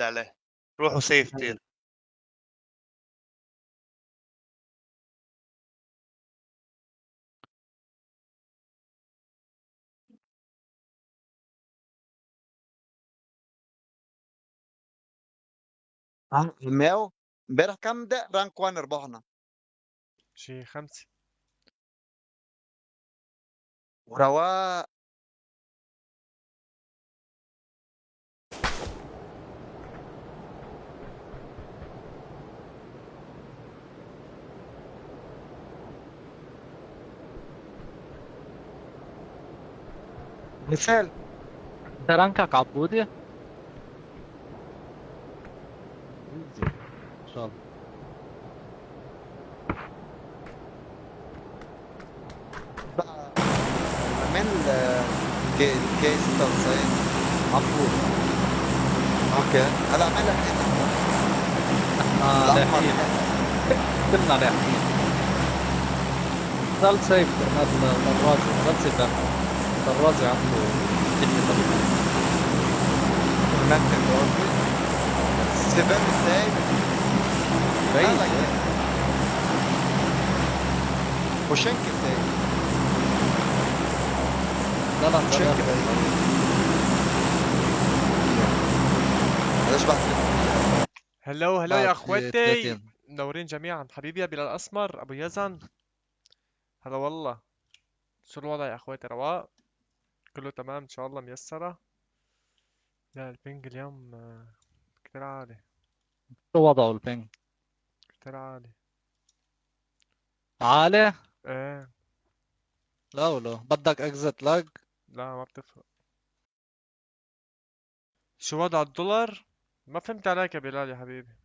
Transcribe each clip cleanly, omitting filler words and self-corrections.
حد عليه. روحوا safe tier. ماو امبارح كم دق rank 1 ربحنا؟ شي 5. ورواق. مثال. انت rank ك عبودي؟ easy ان شاء الله. بقى من ال K 96 عبود. okay هلا عمل لك ايه؟ نحن الأحمر. لاحقين، كلنا لاحقين. ضل safe كرمال الدراجة، ضل safe. الدراجة عنده كلمة طبيعية. كرمال الدراجة سيفن safe. بعيد. وشنكي safe. لا لا شنكي بعيد. ليش بعد؟ هلو هلو بعد يا اخواتي، 30. منورين جميعا. حبيبي يا بلال اسمر، ابو يزن، هلا والله. شو الوضع يا اخواتي؟ رواق كله تمام ان شاء الله، ميسرة. لا ال ping اليوم كتير عالي. شو وضعه ال ping؟ كتير عالي. عالي؟ ايه. لا ولا بدك exit lag؟ لا ما بتفرق. شو وضع الدولار؟ ما فهمت عليك يا بلال يا حبيبي.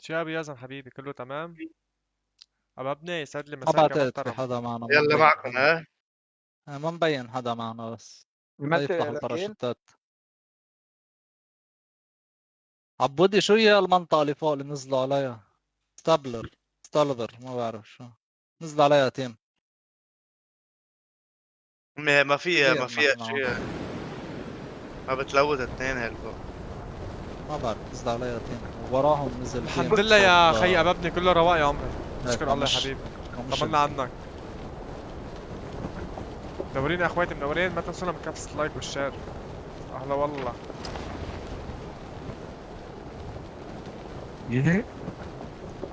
شو يا ابو يزن حبيبي، كله تمام؟ ابو ابني يسعد لي ما مساك يا بعتقد في محترم. حدا معنا. يلا معكم. ها؟ ما مبين حدا معنا، بس ما لا يفتحوا لكن؟ الباراشوتات. عبودي شو هي المنطقة اللي فوق اللي نزلوا عليها؟ ستابلر، ستالفر، ما بعرف شو نزلوا عليها team. ما فيها، ما كثير فيها نحن. شيء، ما بتلوت اثنين هالفوق. ما بعرف نزل عليها team وراهم نزل team. الحمد لله يا خي ابو ابني، كله رواق يا عمري. هيك شكرا الله يا مش- حبيبي، مش طمنا عنك. منورين يا اخواتي، منورين. ما تنسونا من كبسة ال like وال share. اهلا والله.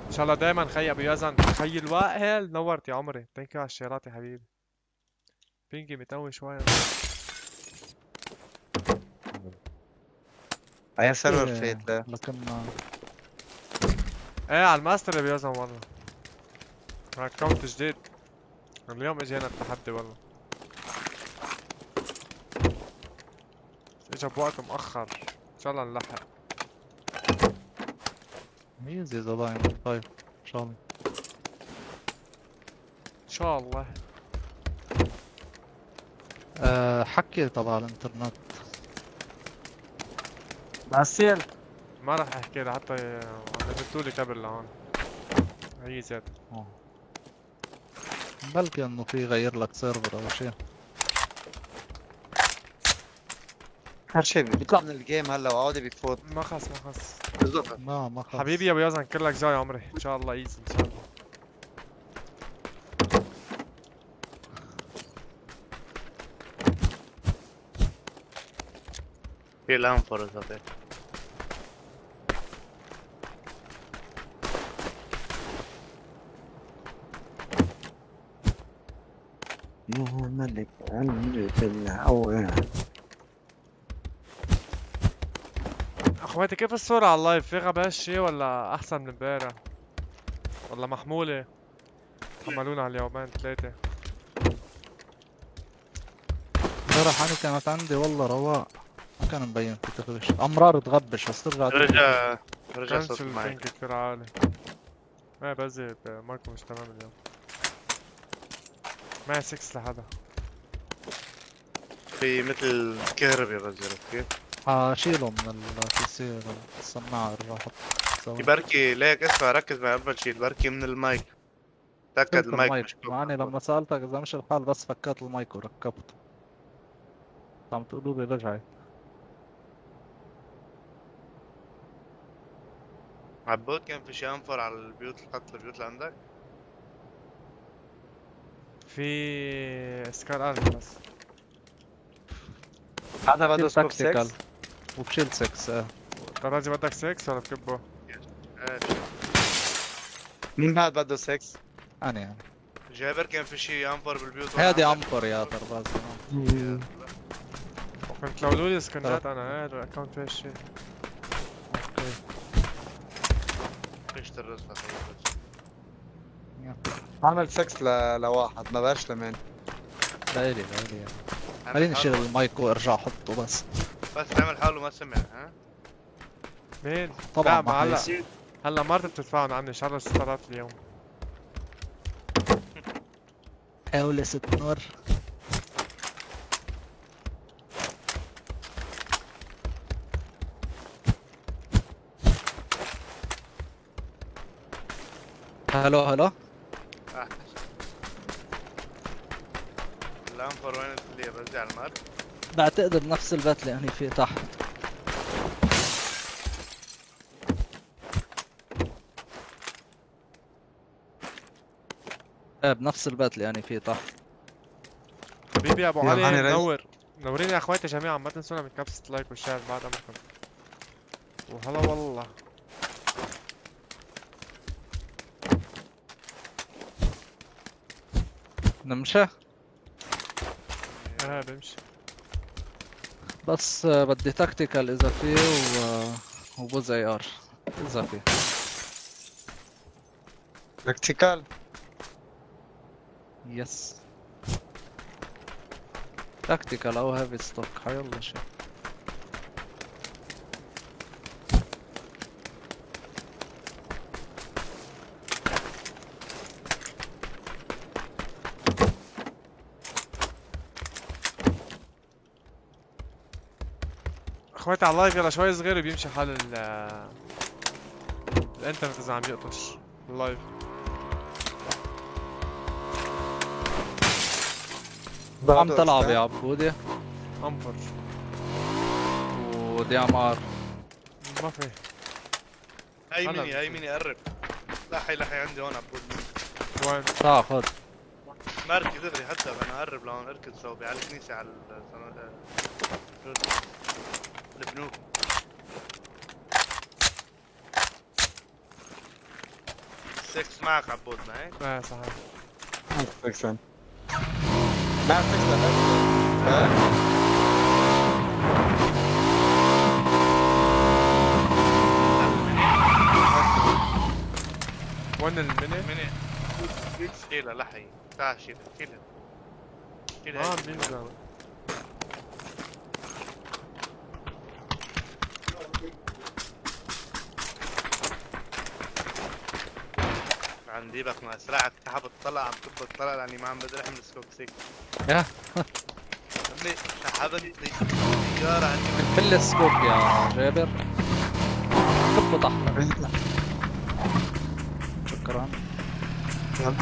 ان شاء الله دايما خي ابو يزن، خي الوائل، نورت يا عمري. thank you على الشيرات يا حبيبي. ping ي متقوي شوي. اي server إيه، فات لا. لكن ايه على الماستر يا ابو يزن والله. account جديد اليوم، اجينا التحدي والله، اجا بوقت مؤخر، ان شاء الله نلحق. easy اذا diamond 5 ان شاء الله. ان شاء الله. حكي تبع الانترنت. باسل ما راح احكي لحتى عم لي كابل لهون. هي زاد. بلكي انه في غير لك server او شيء. هالشيء بيطلع من ال game هلا وعودي بيفوت. ما خلص، ما خلص. بالضبط. ما خلص. حبيبي يا ابو يزن، كلك زاي عمري. ان شاء الله easy ان شاء الله. في الانفر هذا. يا ملك عمرة الهوى. اخواتي كيف الصورة على ال live؟ في غباش شي ولا احسن من امبارح؟ ولا محمولة؟ تحملونا على اليومين 3. امبارح انا كانت عندي والله رواق، ما كان مبين في تغبش، امرار تغبش بس ترجع تغبش. رجع كانش صوت المايك. ال ping كثير عالي. ما بزي مايكو مش تمام اليوم. معي 6 لحدا. في مثل كهربي غزي، عرفت كيف؟ حشيله من ال PC السماعة، ارجع احط سوي. بركي ليك اسمع، ركز مع قبل شيء، بركي من المايك. تأكد شلت المايك المايك. مش مع اني لما سألتك إذا مش الحال بس فكرت المايك وركبته. عم تقولوا لي رجعت. عبود كان في شي M4 على البيوت، خط البيوت اللي عندك؟ في SCAR-L بس. هذا بده scope tactical 6. وبشيل 6 اه. طرازي بدك 6 ولا بكبه؟ ايه. مين بعد بده 6؟ انا يعني. جابر كان في شي M4 بالبيوت هادي عندك؟ M4 يا طرباز. كنت لو لولي سكنات انا هذا ال account فيه شيء. okay. فيش الرز لخيي. عمل 6 لواحد ما بعرفش لمين. لإلي لإلي. عمل خليني اشيل حاله- المايك وارجع احطه بس. بس عمل حاله ما سمع ها. مين؟ طبعا لا، ما ما هلا حيصير. هلا مرتي بتدفعنا عني ان شاء الله 6000 اليوم. حاول ست نور. هلو هلو. احسن. ال M4 وين اللي رجع على ال mark؟ بعتقد بنفس البيت اللي أنا فيه تحت. ايه بنفس البيت اللي أنا فيه تحت. حبيبي يا ابو يا علي هاني ريس. منور. منورين يا اخواتي جميعا، ما تنسونا من كبسة like وال share بعد امركم. وهلا والله. نمشي؟ ايه بمشي. بس بدي tactical اذا في و وبوز AR اذا في. tactical. yes tactical او heavy stock حيلا شيء. اخواتي على ال live يلا شوي صغير بيمشي حال الانترنت اذا عم يقطش ال live. عم تلعب يا عبودي؟ M4. و DMR. ما في. هاي هلا. ميني، هاي ميني قرب. لحي لحي عندي هون عبود. وين؟ تعال خذ. ماركي دغري حتى انا قرب لهون اركض صوبي على الكنيسة على البنوك. 6 معك عبود ما هيك؟ ايه صحيح. 6 معك 6 بس. وين الميني؟ ميني شيلها لحي، تعال شيلها شيلها شيلها. ما عم بينزل. عندي بك ما اسرعك سحب الطلقة عم تكب الطلقة لاني ما عم بقدر احمل scope 6. يا. عمي سحبت السيارة عندي. كل ال scope يا جابر كبه تحتك. شكرا. يلا.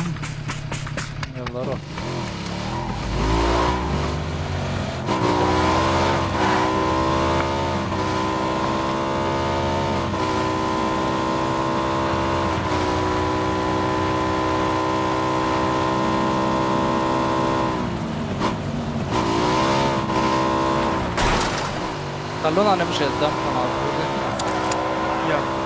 يلا روح. خلونا نمشي قدامكم على الفاضي. يلا.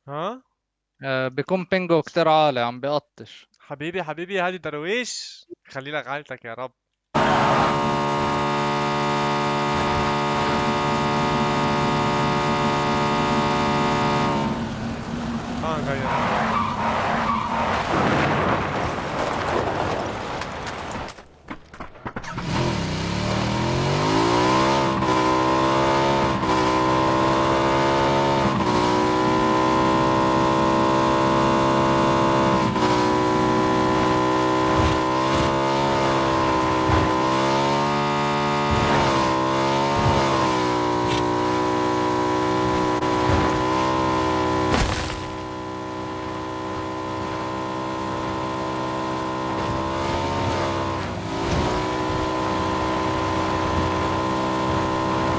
ها؟ بيكون ping و كتير عالي عم بيقطش. حبيبي حبيبي هادي درويش خلي لك عائلتك يا رب. نغير.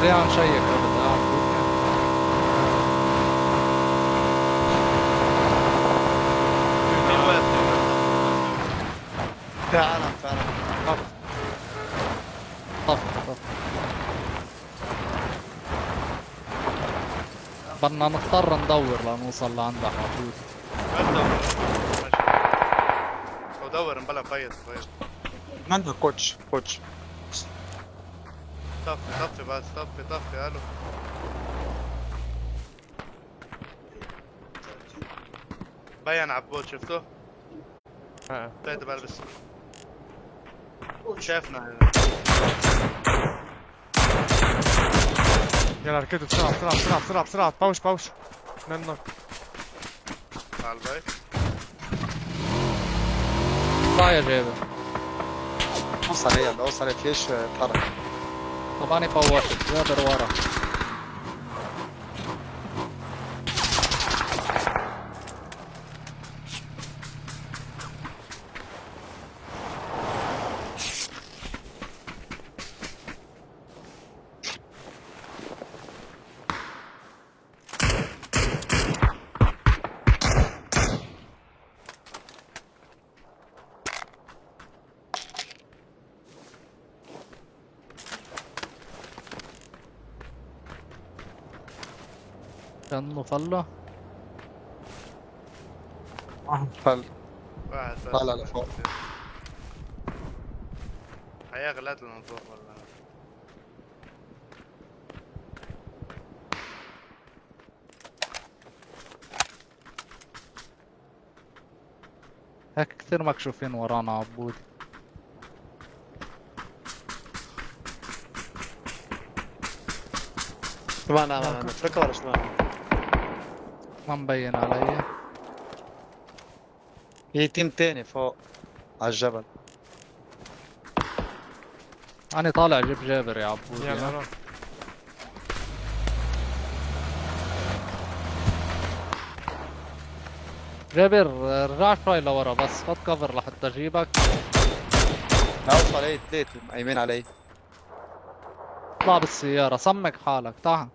خلينا نشيك قبل اه عبودي. في واقف. في عالم فعلا. طف. طف طف. بدنا نضطر ندور لنوصل لعندك عبودي. ما تدور. ماشي. أو دور مبلا فيض فيض. ما عندها كوتش كوتش. طفي طفي بس طفي طفي الو. بين عبود شفته؟ آه. طلعت بلبس شافنا. يلا ركضوا بسرعة بسرعة بسرعة بسرعة بسرعة. باوش باوش. اثنين knock. على البيت. اطلع يا جابر. اوصل علي اوصل علي فيش تحرك. طب انا فوشت جابر ورا. كأنه فله. فل. واحد بس. طالع لفوق. حياة غلات من فوق والله. هيك كثير مكشوفين ورانا عبودي. شو معنا نتركها ولا شو معنا؟ ما مبين علي. في team تاني فوق على الجبل. أنا طالع جيب جابر يا عبودي. يلا ها. روح. جابر رجع شوي لورا بس خد cover لحتى اجيبك. لا اوصل علي ثلاثة مقيمين علي. اطلع بالسيارة سمك حالك تعال.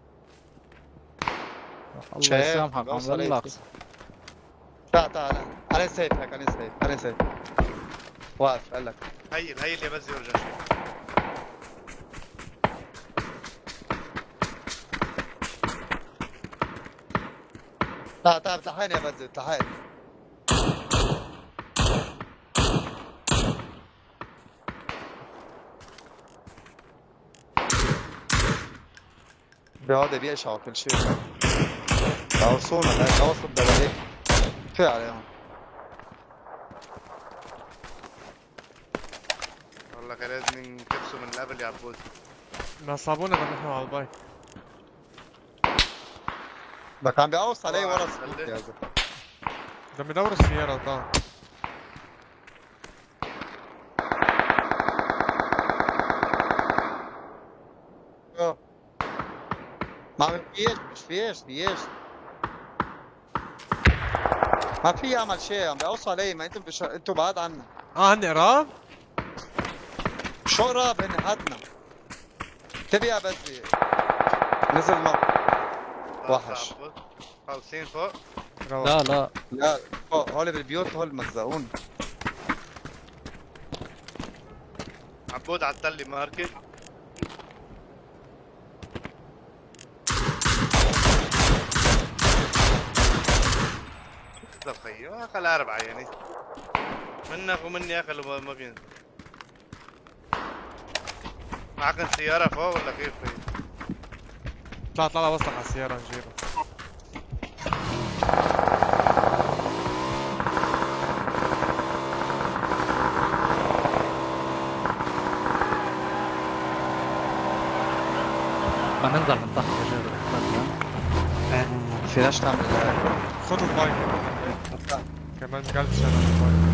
الله شايف؟ يسامحك عم بوصل بقول لك. تعال تعال انا safe هيك انا safe انا safe. واقف قال لك. هيل هيل يا بزي ورجع شوي. تعال تعال بتلحقني يا بزي بتلحقني. بيقعدوا بيقشعوا كل شيء. عوصونا لا عوصوا الدواليب. في عليهم. والله كان لازم نكبسه من قبل يا عبود. ما صابونا لما نحن على البايك. بك عم بيقوص علي ورا على الصوت يا زلمه. بدهم يدوروا السيارة طبعا. ما عم فيش مش فيش فيش ما في اعمل شيء عم بيقوصوا علي. ما انتم انتم بعاد عنا. اه هن قراب؟ شو قراب هن حدنا. انتبه يا بزي نزل نط. وحش. عبود. خالصين فوق. روح. لا لا لا فوق هول بالبيوت هول مزقون. عبود على التلي ماركت. طب خيي اقل أربعة يعني منك ومني أقل ما بينزل. معك سيارة فوق ولا كيف خيي؟ طلع طلع وصلك على السيارة نجيبها. ما ننزل من تحت يا جابر احتاج. فيناش نعمل. خد البايك كمان قلبش انا البايك.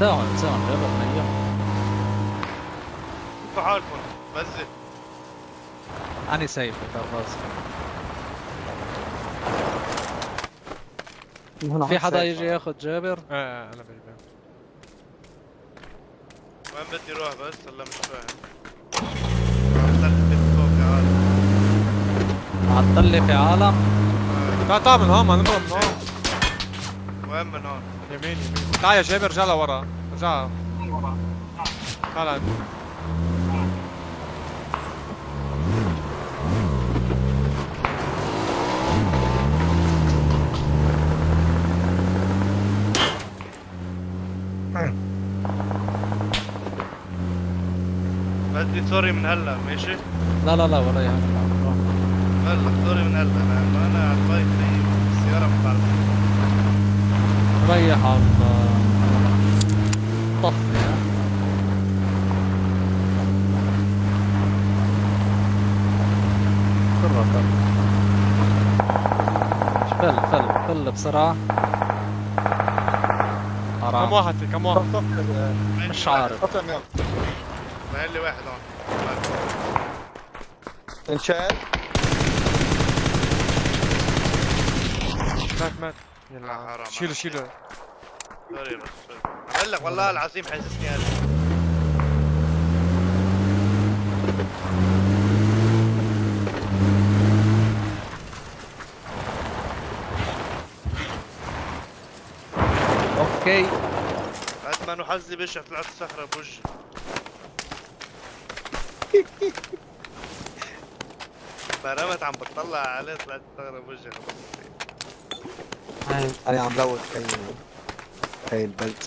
ساعة ساعة جابر نيم. شوفوا حالكم بزل. أنا safe الراس. في حدا يجي ياخذ جابر؟ ايه انا بجيبها. بدي اروح بس هلا مش فاهم. عم تلفت فوق يا عالم. عالتلة في عالم. تعال تعال من هون، ما نمرق من هون. وين من هون؟ يمين يمين. تعال يا جابر، ارجع لورا، ارجع. تعال عندي. بدي sorry من هلا، ماشي؟ لا لا لا، ولا يهمك. هلا sorry من هلا، لانه انا على ال bike هي السيارة ما بعرف. ريح على طفي. ها كرة كرة. فل فل فل بسرعة. كم حرام. واحد في؟ كم واحد؟ مش عارف. باين لي واحد هون. انشال. مات مات. يلا حرام. شيلوا شيلوا. sorry بس بقول لك والله العظيم حاسسني قلب. okay. قد ما انه حظي بشع طلعت الصخرة بوجهي. برمت عم بتطلع عليه طلعت الصخرة بوجهي. انا عم لوت هي البلد.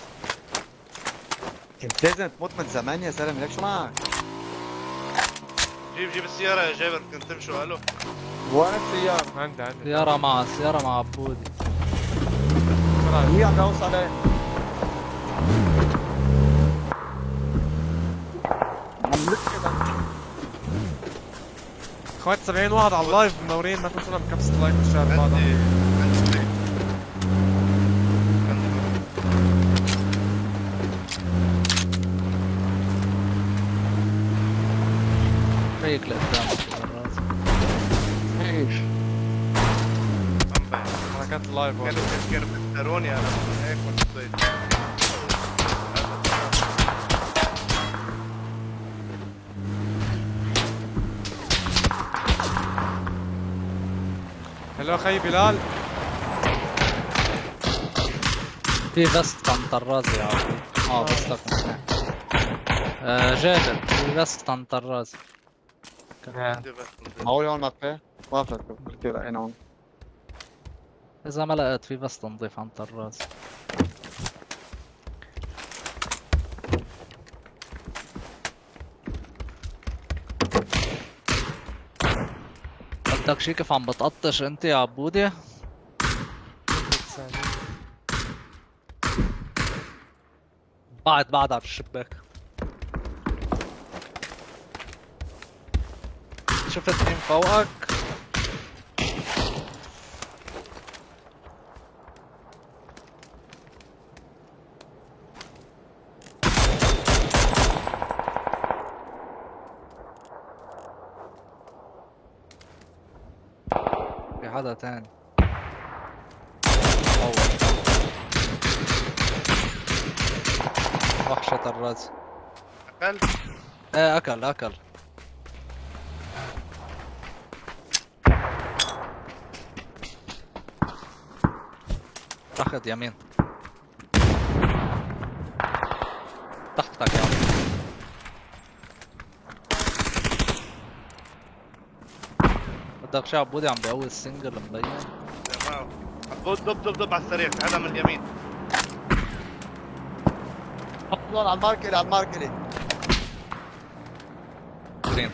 كنت لازم تموت من زمان يا زلمه، ليك شو معك؟ جيب جيب السيارة يا جابر، كنت تمشوا الو. وين السيارة؟ عندي عندي. سيارة مع عبودي. بسرعة. مين عم يقوص عليه؟ عم لك. اخوات 70 واحد على ال live منورين، ما تنسونا بكبسة like وال share بعض. عندي عندي عندي. فيك لقدام الراس. ايش؟ عم بين. حركات ال live هون. كانوا بيختاروني انا هيك كنت صيد. هلو خي بلال. في vest عن طراز يا عبود. بس لك. جابر، في vest عن طراز. عندي بس. معقول هون ما في؟ ما في كثير لقينا هون. إذا ما لقيت في vest نضيف عن طراز. بدك شي كيف عم بتقطش انت يا عبودي؟ بعد بعد على الشباك. شفت مين فوقك؟ في حدا تاني. أول. وحشة الراس. أكل؟ ايه اكل اكل. تحت يمين. تحتك يا عم. بدك شي عبودي عم بيقوي ال single مبين. معه. عبود ضب ضب ضب على السريع، في حدا من اليمين. على ال mark الي، على ال mark الي. green.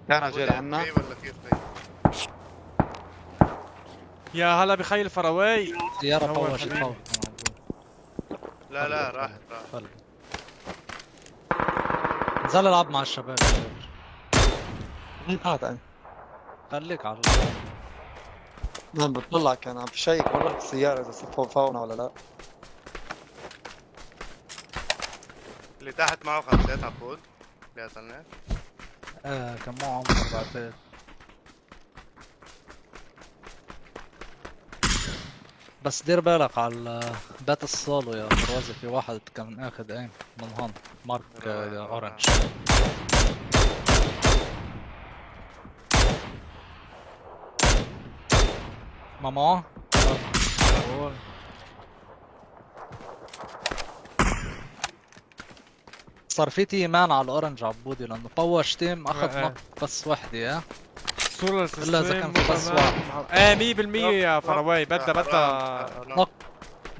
كان جاي لعنا. كيف ولا كيف هي؟ يا هلا بخي الفراوي. سيارة نور فوشت حبيبي. فوق. لا لا راحت راحت. فل. نزل العب مع الشباب. تحت انا. خليك على عم بطلع كان عم بشيك وين رحت السيارة إذا صفوا فوقنا ولا لا. اللي تحت معه خمسات عبود اللي قتلناه. ايه كان معه عمر بعتقد. بس دير بالك على بيت الصالو يا فروازي، في واحد كان اخذ aim من هون mark orange. ما معه؟ صار في تيمان على ال orange عبودي لانه push team اخذ knock بس وحده يا صورة إلا إذا كان في بس واحد. ايه 100% يا فراوي، بدها knock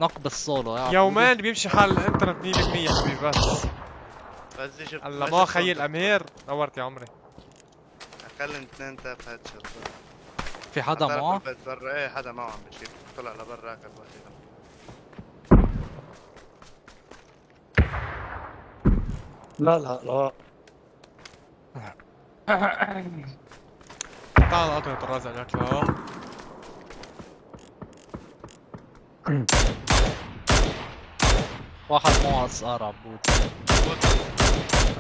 knock بال solo يا عبودي. يومين بيمشي حال الانترنت 100% حبيبي بس. بس شفت الله ما خيي الامير، نورت يا عمري. اقل من اثنين tap headshot. في حدا معه؟ البيت برا، ايه حدا معه عم بشيل، طلع لبرا اكل وحده. لا لا لا. تعال اعطني طراز عليك. لا واحد معه SR عبود.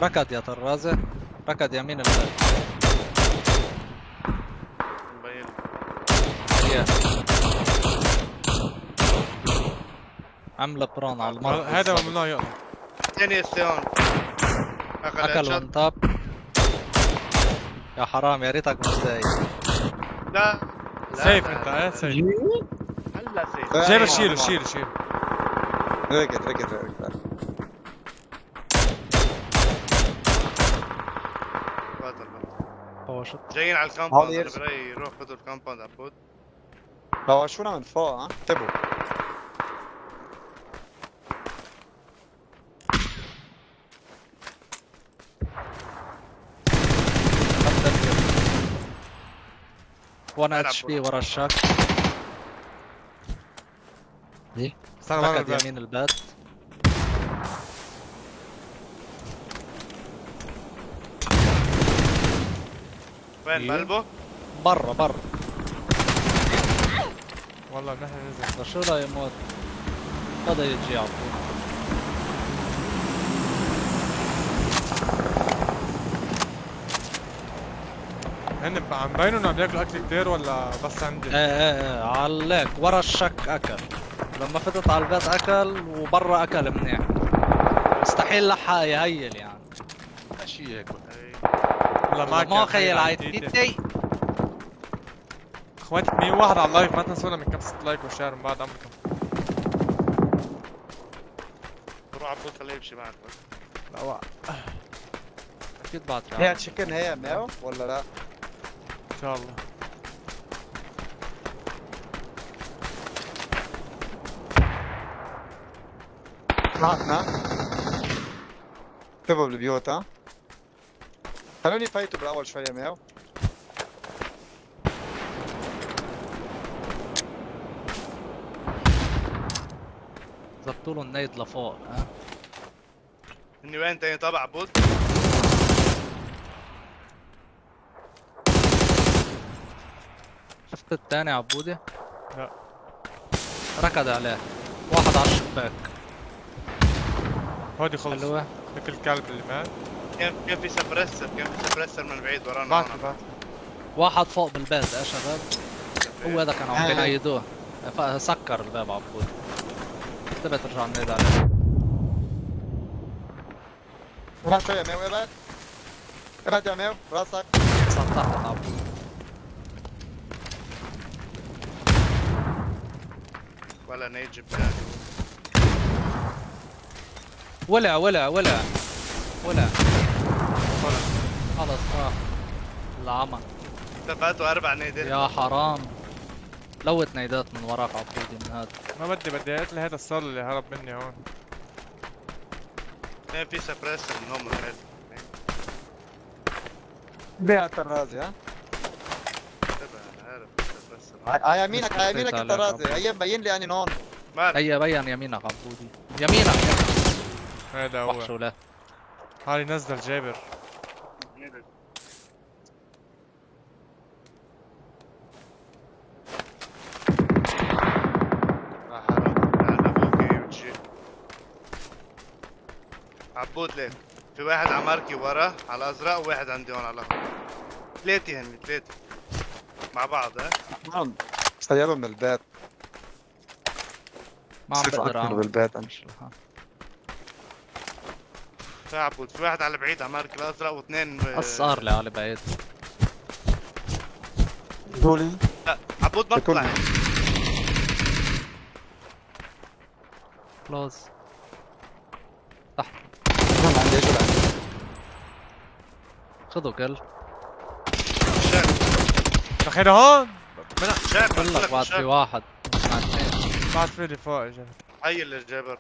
ركض يا طرازة، ركض يمين البيت. مبين. يا عمل prone على ال mark. هذا بالضبط. ممنوع يقطع. ثاني استيون اكل اكل headshot. one tap. يا حرام يا ريتك مش زي. لا لا، safe لا، انت، لا، ايه لا. safe. هلا safe. جابر شيله شيله شيله. ركض ركض ركض. فات البلد. هو شو جايين على ال compound. هول انا يرسم. برايي روح خذوا ال compound عبود. بوشونا من فوق، ها انتبهوا. وانا اتش بي ورا الشك. استنى برا ركض الباب. يمين البيت. وين بقلبه؟ برا برا. والله نحن نزل. شو لا يموت هذا يجي عبود. هن عم بينوا انه عم ياكلوا اكل كتير ولا بس عندي؟ ايه ايه ايه عليك ورا الشك اكل، لما فتت على البيت اكل وبرا اكل منيح، مستحيل لحق يهيل يعني. ماشي ياكل. والله ما معك يا خيل عيتيتي. عيتيتي. اخواتي 101 على ال live، ما تنسونا من كبسة like و share من بعد امركم. روح عبود خليه يمشي معك بس. لا وا- اكيد بعد في هي عبود. chicken هي ماو ولا لا؟ ان شاء الله. طلعتنا. انتبهوا بالبيوت، ها خلوني فايتوا بالاول شوي يا ماو. زبطوا له ال nade لفوق ها. هني وين تاني طابع عبود؟ شفت الثاني عبودي؟ لا. ركض عليه واحد على الشباك. هودي خلص. حلوة. مثل الكلب اللي مات. كان في suppressor، كان في suppressor من بعيد ورانا. بعت هون. بعت. واحد فوق بالبيت يا شباب، هو هذا كانوا عم آه. بينيدوه. سكر الباب عبود، انتبه ترجع ال nade عليه. روح شوي يا ماو، ابعد ابعد يا ماو راسك. سطحت عبود. ولا nade جبت. ولع ولع ولع ولع. خلص راح العمى. فاتوا اربع نيدات. يا حرام لوت نيدات من وراك عبودي من هذا. ما بدي اقتل هذا الصال اللي هرب مني هون. كان في suppressor من هون من بعيد. بيع الطرازي ها. انتبه انا عارف suppressor. على يمينك على يمينك عليك الطرازي، عبود. هي مبين لي اني هون. ما هيا بين يمينك عبودي، يمينك يمينك. هذا وحش هو. ولا هاي نزل جابر. لا حرام لا ابوك وجهي. عبود ليك في واحد على ماركي ورا على الازرق وواحد عندي هون على الاخضر. ثلاثة هن ثلاثة مع بعض ها. نعم سيروا من البيت. ما عم صرت بقدر أكتر اعمل بالبيت أنا. في عبود، في واحد على بعيد على مارك الازرق واثنين قصار لي على بعيد. قولي لا عبود ما بكل- طلع. close. اجوا لعندي، اجوا لعندي. خذوا كل. شاف دخيل هون. شاف بقول لك بعد في واحد مع اثنين. بعد في اللي فوق اجى. هي اللي جابر.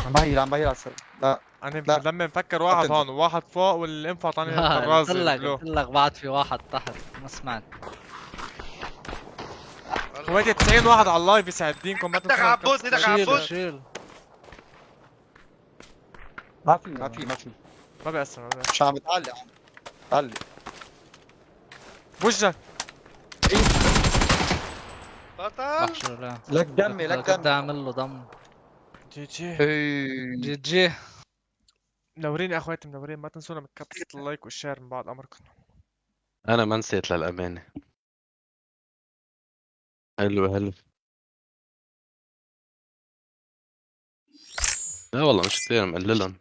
عم بهيل، عم بهيل على السريع. لا. انا لا. لما مفكر واحد تنزل. هون وواحد فوق والانفع عطاني لا، الطرازة قلت لك ال blue. قلت لك بعد في واحد تحت، ما سمعت. اخواتي 90 واحد على ال live، يسعد دينكم ما بدك تنسوا عبود، بدك شيل عبود. شيل. ما في، ما في، ما في. ما بيأثر، ما بيأثر. مش عم بتعلق، عم بتعلق. بوجهك. بطل. وحش ولا لك دمي، لك كنت دمي. اعمل له دم. GG. إيه. GG. منورين يا اخواتي، منورين. ما تنسونا من كبسة ال like وال share من بعد امركم. انا ما نسيت للامانه. حلو حلو. لا والله مش كثير مقللهم.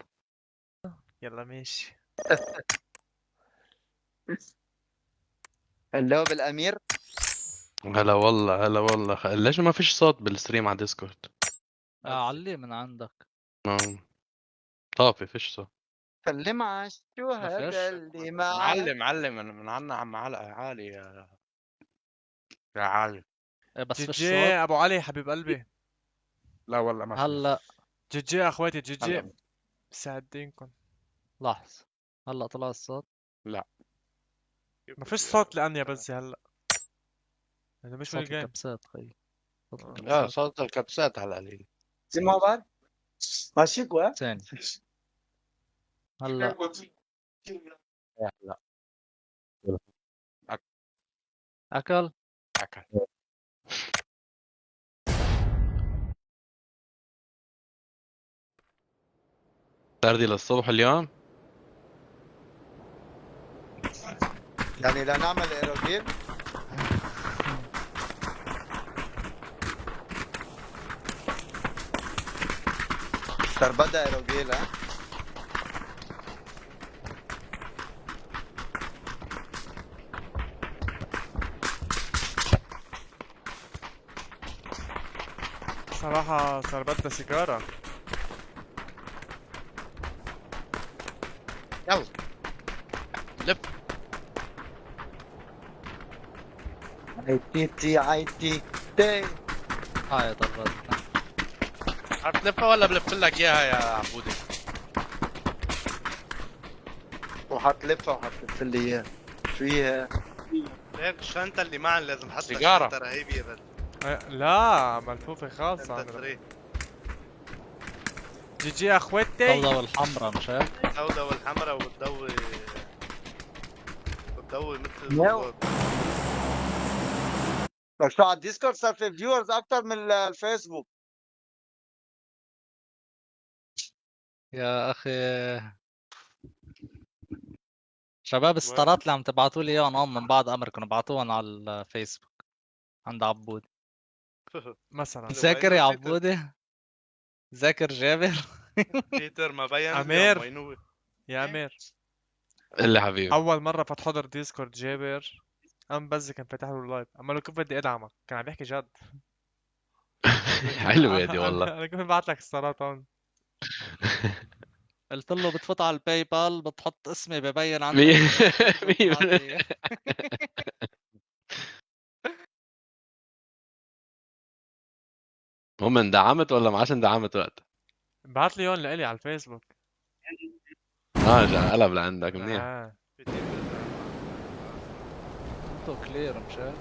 يلا ماشي. اللي هو بالامير. هلا والله، هلا والله. ليش ما فيش صوت بال stream على ديسكورد؟ عليه من عندك. ما طافي، فيش صوت. سلم على ما فيش. الشهداء اللي معك. معلم معلم، من عنا عم علقة عالي يا عالي. إيه بس جي فيش جي صوت. ابو علي حبيب قلبي. لا والله ما في. هلا. GG اخواتي، GG. هلا. سعد دينكم. لحظة، هلا طلع الصوت؟ لا. ما فيش صوت لاني يا بزي هلا، لانه مش صوت بال game. الكبسات خي، صوت لا، الكبسات. صوت الكبسات على القليل. زي ما بعرف ماشي كوا. ثاني. هلا. لا. اكل. اكل. سردي للصبح اليوم؟ يعني لا نعمل ايروجيل. صار بدأ ايروجيل. ها صراحة صار بدها سيجارة. يلا لف. اي تي تي اي تي تي. هاي ضربتنا. عرفت تلفها ولا بلف لك اياها يا عبودي؟ وحتلفها وحتلف لي اياها. شو هي؟ ليك الشنطة اللي معنا لازم حط لك سيجارة. شنطة رهيبة يا بل. لا ملفوفة خالصة. شنطة عمرها. 3. GG اخواتي. السوداء والحمراء مش هيك؟ السوداء والحمراء وبتضوي، بتضوي مثل ناو. الضوء. لك شو على الديسكورد صار في viewers اكثر من الفيسبوك. يا اخي شباب، الستارات اللي عم تبعتوا لي اياهم هون من بعد امركم ابعتوهم على الفيسبوك عند عبود. مثلا. ذاكر يا عبودي، ذاكر جابر. بيتر ما بين اليوم، أمير. وينو؟ يا امير. اللي حبيبي. اول مرة فات حضر ديسكورد جابر، قام بزي كان فاتح له ال live، اما لو كيف بدي ادعمك كان عم يحكي جد. حلوة هيدي والله. انا كيف بعت لك السرطان. قلت له بتفوت على الباي بال بتحط اسمي ببين عندك. 100%. هم اندعمت ولا ما عادش اندعمت وقت؟ بعت لي هون لإلي على الفيسبوك. جا قلب لعندك منيح. انتو clear مش هيك؟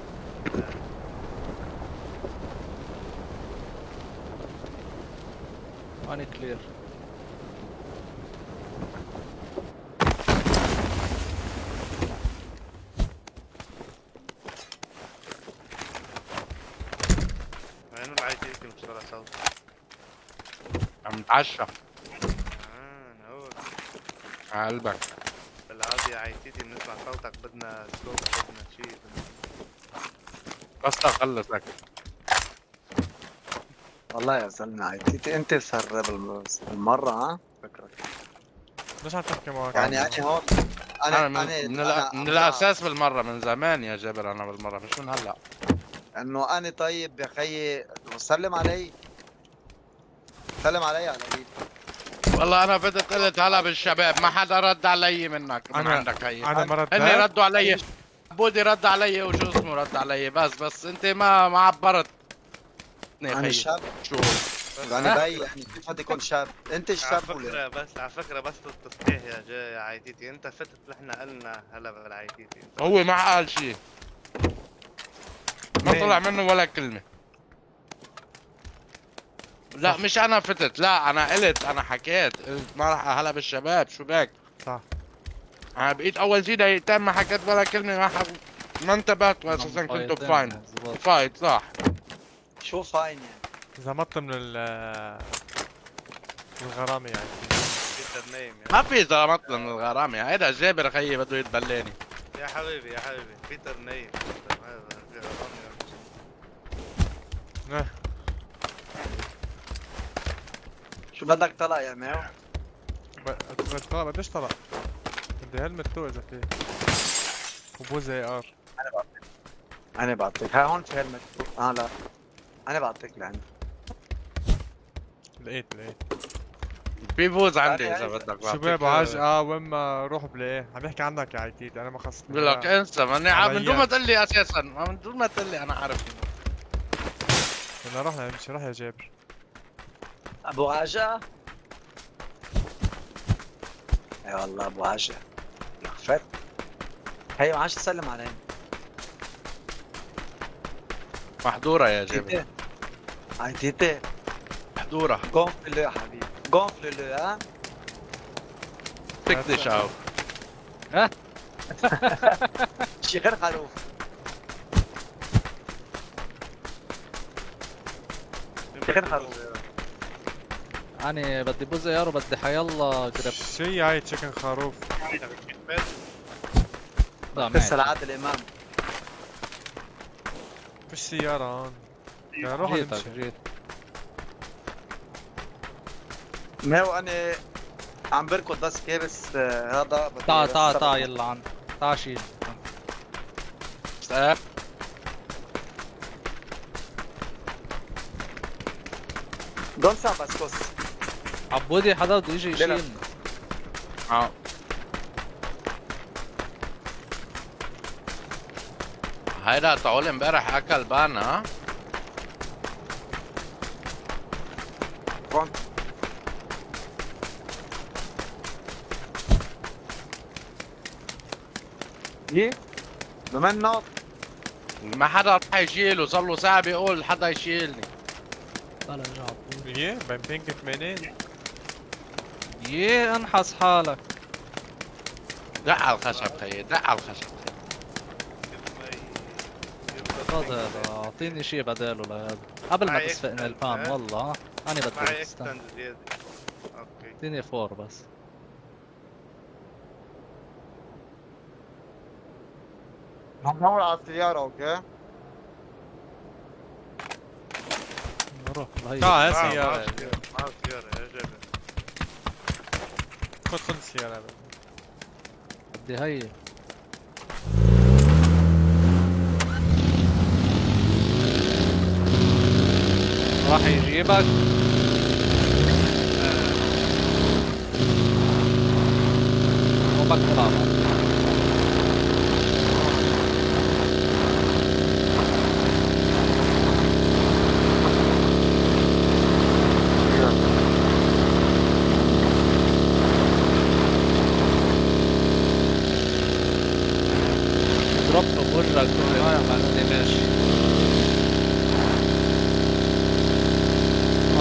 ماني clear. وينو العيتي يمكن بسرعة صوت؟ عم نتعشى. هو. على قلبك. بالعادة عيتيتي بنسمع صوتك، بدنا scope، بدنا شيء، بدنا بس اخلص اكل. والله يا زلمة عيتيتي انت سر بالمرة ها فكرك. ليش عم تحكي معك؟ يعني انا هون انا انا من, انا من, أنا من الاساس بالمرة من زمان يا جابر، انا بالمرة مش من هلا. انه انا طيب يا خيي، سلم علي، سلم علي على القليل. والله انا فتت قلت هلا بالشباب، ما حدا رد علي منك من عندك هي. انا ما رديت. هن ردوا علي، بودي رد علي وشو اسمه رد علي، بس انت ما عبرت. انا شاب شو انا بي يعني كيف بدي يكون شاب؟ انت على الشاب ولا فكرة بس، على فكرة بس للتصحيح يا جاي يا عيتيتي، انت فتت نحن قلنا هلا بالعيتيتي. هو ما قال شيء، ما طلع منه ولا كلمة. لا مش انا فتت، لا انا قلت، انا حكيت، قلت ما راح هلا بالشباب، شو بك؟ صح. انا بقيت اول شيء دقيقتين ما حكيت ولا كلمة، ما انتبهت، واساسا كنتوا ب fine fight. صح. شو fine يعني؟ زمطت من الغرامة يعني. بيتر نايم ما في زمطت من الغرامة، هيدا جابر خيي بده يتبلاني. يا حبيبي يا حبيبي بيتر نايم. شو بدك طلع يا ماو؟ بدي طلع، بديش طلع، بدي helmet تو اذا في، وبوز AR. انا بعطيك، ها هون في helmet. لا انا بعطيك لعندي. لقيت في بوز عندي اذا بدك. شباب عجقة وين ما روح بلاقيه، عم يحكي عنك يا عيتيد، انا ما خصني. بقول لك انسى، ماني من دون ما تقول لي اساسا، من دون ما تقول لي انا عارف. بدنا نروح نمشي، روح يا جابر. ابو عجقة؟ اي والله ابو عجقة فت. هي ما عادش تسلم علينا. محظورة يا جابر. عيتيتي محظورة. gonfle يا حبيبي، gonfle ها؟ تكتش او. ها؟ شي غير خروف. شي غير خروف. أنا بدي بوز AR وبدي حيلا grip. شي هاي chicken خروف. لا معي. لسه لعادل امام. فيش سيارة هون. روح جيتك جيت. ما هو انا عم بركض بس كابس هذا. تعا تعا تعا يلا عن تعا شيل. دون سا بسكوس. عبودي حدا بده يجي يشيلني. هيدا طاول امبارح اكل بان. ها؟ ايه؟ بما ما حدا راح يشيله، صار له ساعة بيقول حدا يشيلني. طلع رجع عبود. ايه بين بينك 80. يه انحس حالك. دق على الخشب خيي، دق على الخشب خيي. خذ هذا، اعطيني شيء بداله لهذا قبل ما تسفقني البام. والله انا بدي استنى. اعطيني فور بس. ندور على السيارة. okay؟ نروح لهي. تعال يا سيارة. معه سيارة يا جابر. خذ خذ السيارة. بدي هي. راح يجيبك. مو بدك تلعب. دروب بوجهك رايح بعدين ماشي.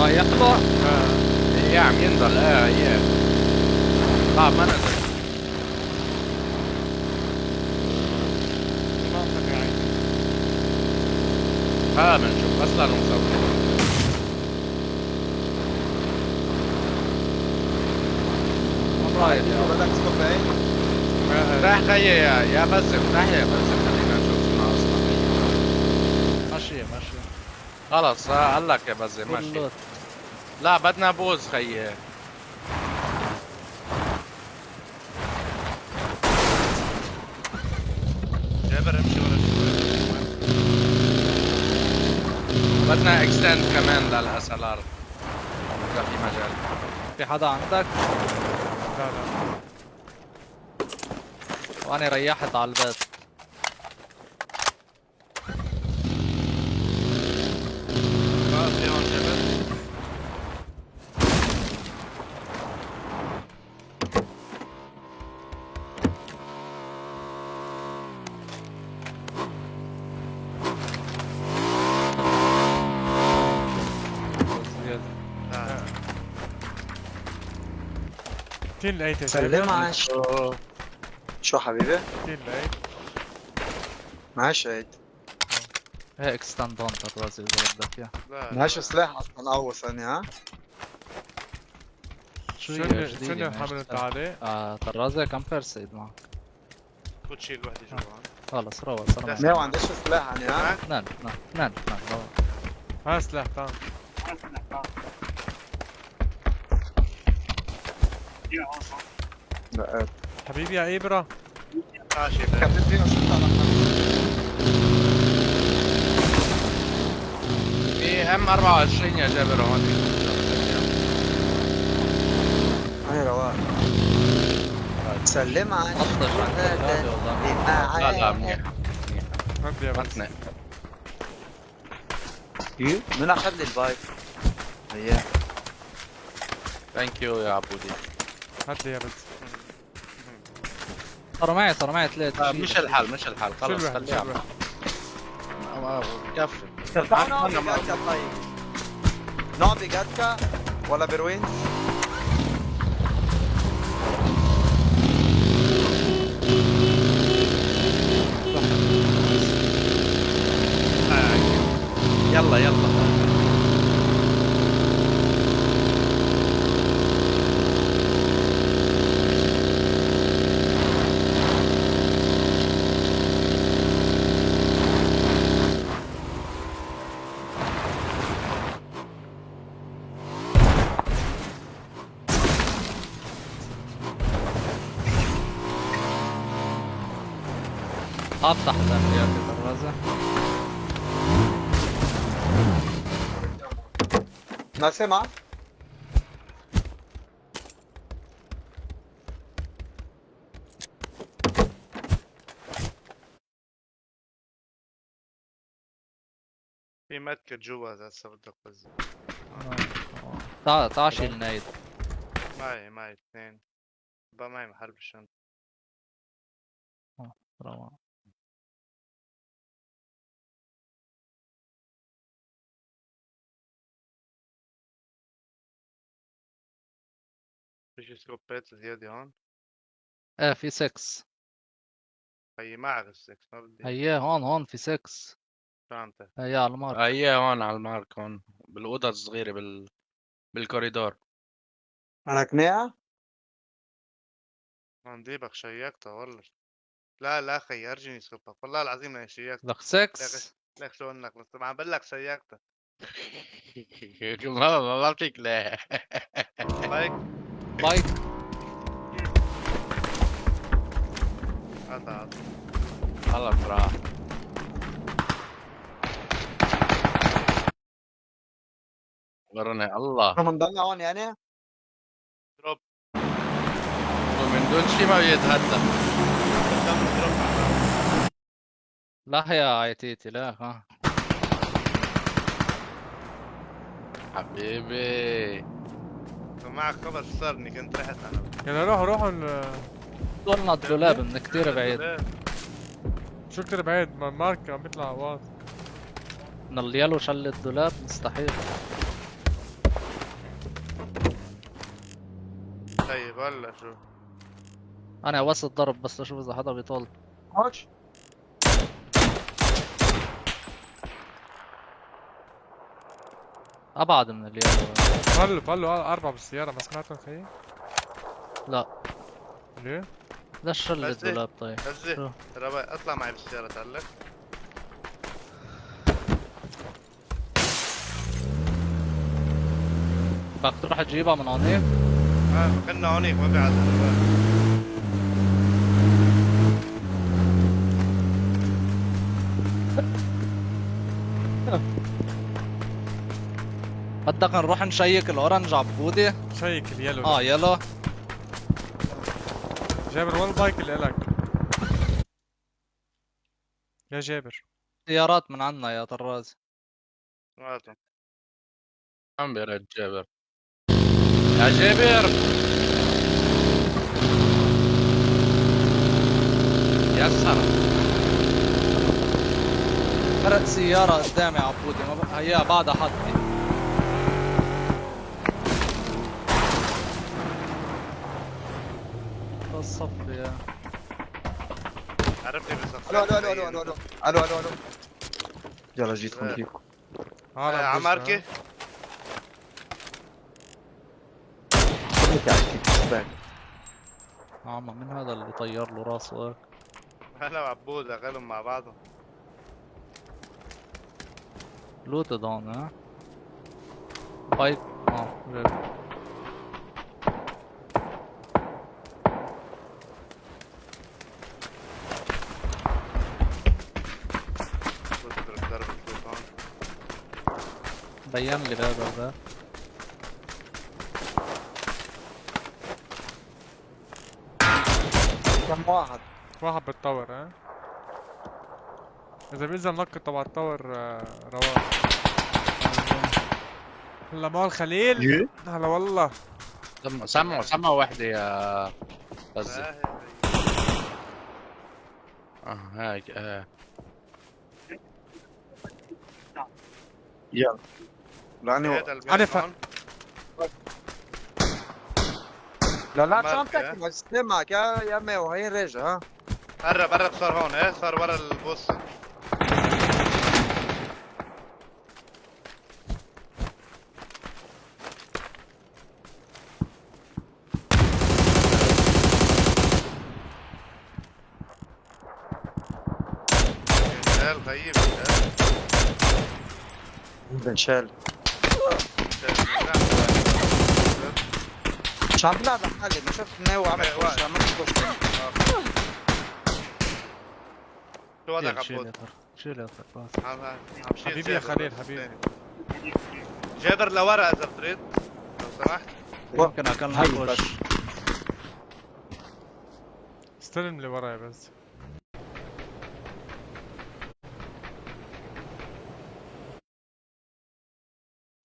يلا. ايه عم ينزل. ايه لا ما نزل. بنشوف بس لانه مسوي. رايح يا بدك scope ايه؟ راح خيي يا باسم، راح يا باسم، خلينا نشوف شو ناقصنا. ماشي ماشي. خلص قال لك يا بزي full ماشي. loot. لا بدنا بوز خيي. جابر امشي ورا شوي. بدنا extend كمان لل SLR اذا في مجال. في حدا عندك؟ لا لا. وانا ريحت على البيت. ما في هون جابر. زيادة. آه. تين لقيت يا سلم جابر؟ على شو حبيبي؟ تين لقيت. معيش عيد. هي extend hunter رازي اذا بدك اياه. لا معيش لا. سلاح اصلا اول ثانية ها؟ شو شو هي اللي شو جديدة اللي ما حامل انت اشتغلت. عليه؟ طرازة كم first aid معك؟ خد شيل وحدة جوا. خلص روق صار معي. ما عنديش سلاح يعني ها؟ اثنين اثنين اثنين اثنين روق. ها سلاح تعال. لا حبيبي يا إبرة. تعال شيل. كابتن فينا شو على في M 24 يا جابر هون. هاي رواق. سلم على حطش على الطرازة والله. لا لا منيح. عندي يا بس. بتنق. من اخذ لي ال bike؟ هي thank you يا عبودي. هات لي يا بس. صار معي ثلاثة. مش الحال مش الحال شو خلص الوحدة؟ شو خليها. الوحدة؟ كفي. تعالوا نوع بجاتكا. طيب نوع بجاتكا ولا بروينز؟ يلا يلا. افتح الامريكي طرازة. ما سمع؟ في medkit جوا اذا هسه بدك بس. تعال تعال شيل nade. معي اثنين. بقى معي محل بالشنطة. روق. في شي سكوبات زيادة هون؟ ايه في 6. هي معك السكس ما بدي. هي هون هون في 6. فهمتك. هي على ال mark. هي هون على ال mark هون بالأوضة الصغيرة بالكوريدور. انا كناعة؟ عندي شيكتها والله. لا لا خي ارجيني scope ك والله العظيم انا شيكتها. لك 6. لك شو انك بس عم بقول لك شيكتها. ما فيك لا. bike bike. هذا هذا. خلص راح. ورنا الله. احنا بنضلنا هون يعني؟ drop. ومن دون شيء ما بيتهدى. قدام drop. لا يا عيتيتي لا ها. حبيبي معك خبر شو صار اني كنت رحت انا. يلا روحوا روحوا طولنا الدولاب من كتير بعيد. شو كتير بعيد؟ ما ال mark عم بيطلع اوقات. من ال yellow شل الدولاب مستحيل. طيب هلا شو؟ انا وسط ضرب بس لاشوف اذا حدا بيطول. هوش ابعد من ال yellow. فلوا فلوا أربعة بالسيارة ما سمعتهم خيي؟ لا. ليه؟ ليش شل بس إيه. الدولاب طيب؟ غزة شو؟ ربا اطلع معي بالسيارة تعلق. بدك تروح تجيبها من هونيك؟ آه، كنا هونيك ما في عدد. بدك نروح نشيك ال orange عبودي؟ شيك ال yellow. اه yellow. جابر، وين ال bike اللي الك؟ يا جابر. سيارات من عنا يا طراز. هاتوا. عم بيرد جابر، يا جابر، يا سلام. فرق سيارة قدامي عبودي، ما هيا بعدها حدي. بس صفي يا عرفني بس. الو الو الو الو الو الو الو الو، يلا جيتكم جيتكم. عالم عم اركي. عم من هذا اللي طير له راسه هيك؟ انا وعبود اغلهم مع بعضهم. looted هون، ها bike اه جايب. بضرب ضربة loot هون. بين لي بهذا الباب. كم واحد؟ واحد بال tower. ها اذا بينزل نقط تبع ال tower. رواق. هلا مول خليل، هلا والله. سمعوا سمعوا وحدة يا غزة. اه هاي اه. يلا لاني هذا البيت أنا هون. لا لا، شو عم مالك، تحكي مع سمعك يا ماو، هي راجع ها. قرب قرب، صار هون، ايه صار ورا البوصة. شال طيب شال. بنشال. شال. مش عم بلعب لحالي، ما شفت ماو عم إيه، push، عم push. شو وضعك شيل عبود؟ يا طر، شيل يا طر. عم شيل. حبيبي يا جابر خليل، بس حبيبي. تاني. جابر لورا اذا بتريد لو سمحت. يمكن اكلنا هاي push. بس. استلم اللي وراي بس.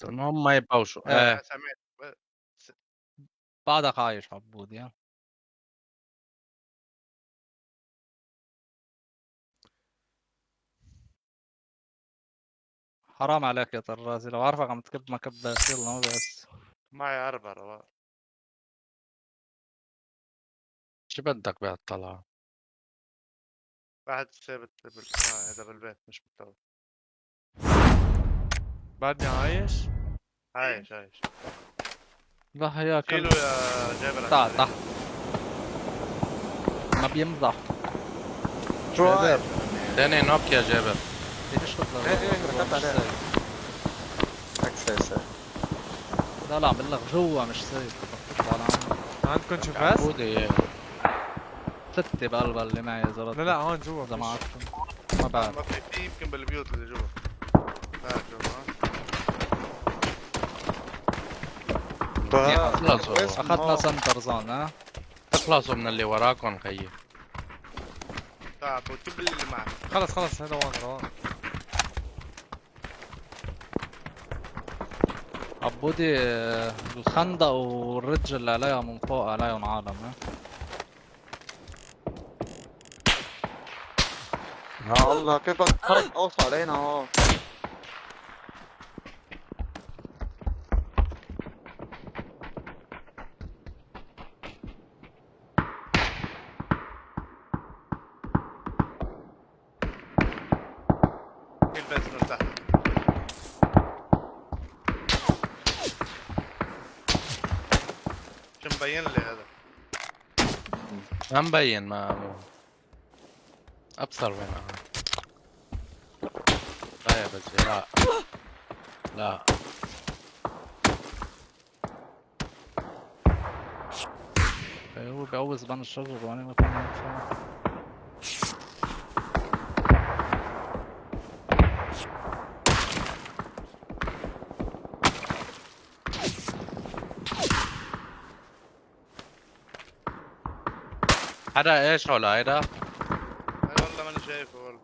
المهم ما يبوشوا. ايه. سمعت. بعدك عايش عبود يا؟ حرام عليك يا طرازي، لو عارفك عم تكب ما كبس. يلا ما بس. معي أربعة رواق. شو بدك بهالطلعة؟ واحد ثابت آه هذا بالبيت مش بال tower. بعدني عايش. عايش عايش. لا هيا كل شيله يا جابر. تعال تحت، ما بيمزح. شو هاي؟ تاني knock يا جابر. ليش تطلع؟ إيه، إيه، ركبت مش عليها. safe. اكسس. لا لا، عم بقول لك جوا مش safe، بدك تطلع لعندي. عندكم شو فاس؟ عبودي. ستة بقلبها اللي معي اذا بدك. لا لا، هون جوا اذا ما فيش. عرفتم ما بعرف. ما في يمكن بالبيوت اللي جوا. لا جوا. خلصوا. اخذنا center zone ها. تخلصوا من اللي وراكم خيي. تعال وجيب اللي معك. خلص خلص، هذا هون رواق. عبودي الخندق وال ridge اللي عليها من فوق عليهم عالم ها. يا الله، كيف بدك تخرب قوس علينا هون؟ شيل بس من تحت. شو مبين لي هذا؟ ما مبين، ما ابصر وين انا. لا يا بس، لا لا. هو بيقوز بين الشجر وانا ما فهمت شو. حدا ايش ولا هيدا؟ انا والله ماني شايفه والله.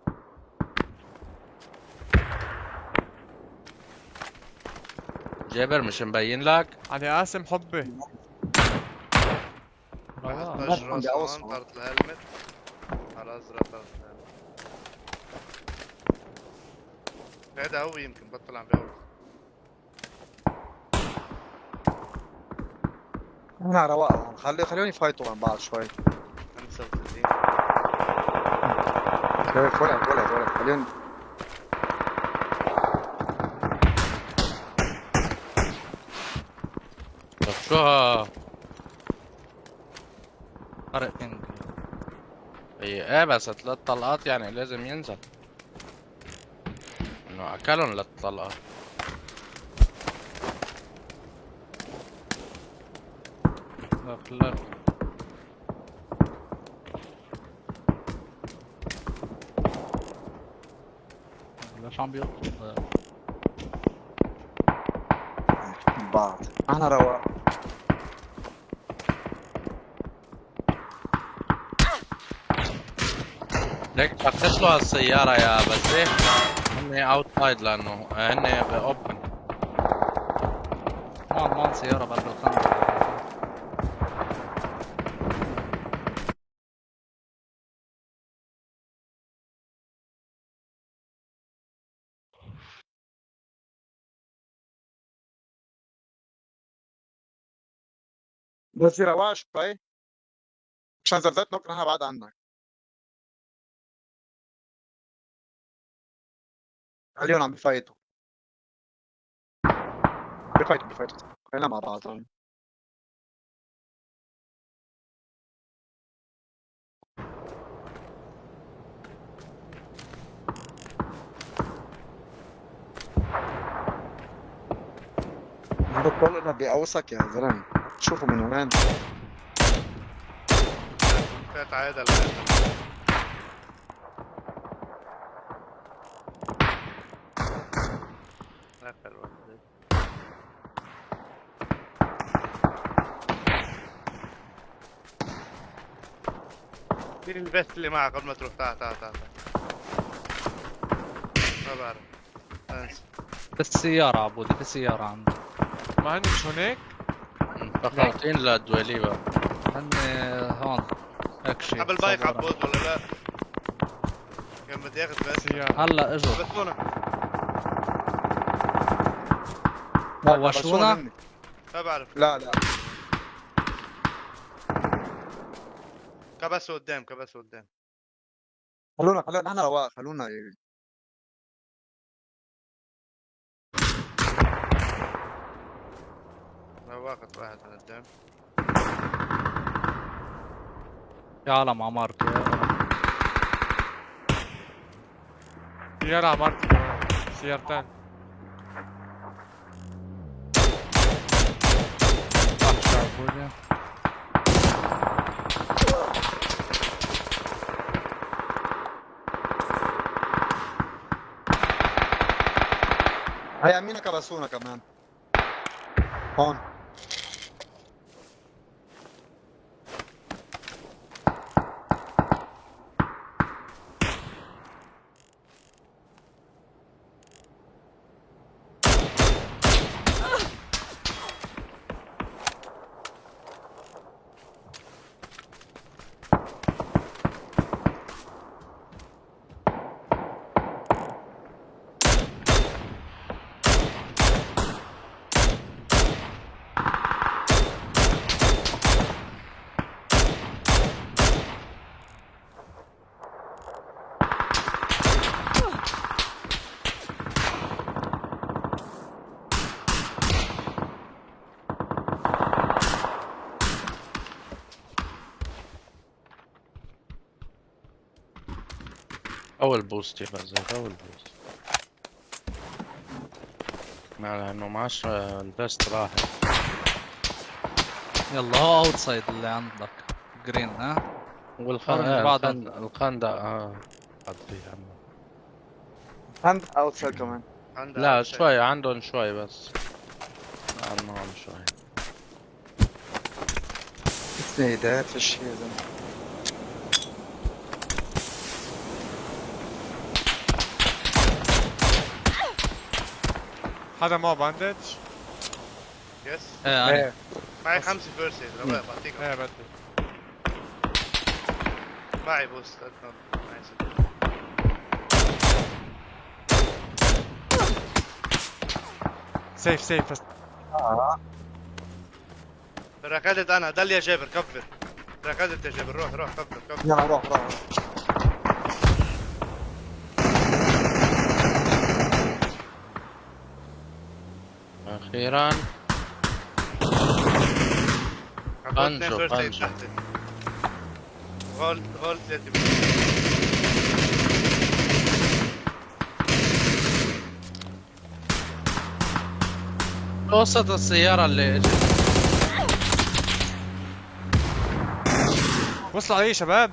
جابر مش مبين لك؟ علي قاسم حبي. واحد رواق. طش عم راسه بيقوص هون، هون. طارت ال helmet على ازرق، طارت ال helmet. هذا هو يمكن بطل عم بيقوص. انا رواق هون، خليهم يفايتوا عن بعض شوي. 35. ولد ولد ولد ولد، خليهم. طب شو ها؟ فرق ping. هي ايه بس ثلاث طلقات يعني لازم ينزل. انه اكلهم للطلقات. لك لك ليش عم بيقطع؟ بعض، احنا رواق. ليك فكت له هالسيارة يا بس ايه هن outside لانه هن open. معن معن سيارة بقلب الخندق. بس رواق شوي مشان زرزات نوك، نحن بعد عنك. خليهم عم بفايتوا بفايتوا بفايتوا، خلينا مع بعض هون. بتطلع بيقوصك يا زلمه، شوفوا من وين. فات عادة الهذا. اخر واحدة. مين ال vest اللي معك قبل ما تروح؟ تعال تعال تعال تعال. ما بعرف، انسى. بالسيارة عبودي، في سيارة عندي. ما هن مش هناك؟ فخاطين للدواليبة. هن هون هيك شيء. قبل bike صبرا. عبود ولا لا؟ كان بدي اخذ بس سيارة. هلا اجوا. بس هون. وشونا؟ هن. ما بعرف. لا لا. كبسوا قدام، كبسوا قدام. خلونا خلونا نحن رواق، خلونا. رواقت واحد من قدام. في عالم عمارتي. سيارة عمارتي كمان، سيارتين. وحش عبودي. هي امينه كبسونا كمان هون. اول boost يا بزاف، اول boost. ما لانه معش ال vest راحت. يلا هو outside اللي عندك green ها. والخندق اللي بعده. الخندق بعد في عنا. عند outside كمان. عندها لا outside. شوي عندهم شوي بس. عندهم شوي. سنيدات في شيء يا زلمه. حدا معه bandage؟ yes. ايه انا. معي 5 first aid، رواق بعطيك. ايه بدي. معي boost أدنى. معي 6. safe safe بس. ركضت انا، ضل يا جابر cover. ركضت يا جابر، روح روح cover cover. يلا روح روح. اخيرا. اثنين بنجو، first aid بنجو. تحت. غول غول 3. قصة السيارة اللي اجت. وصلوا علي شباب.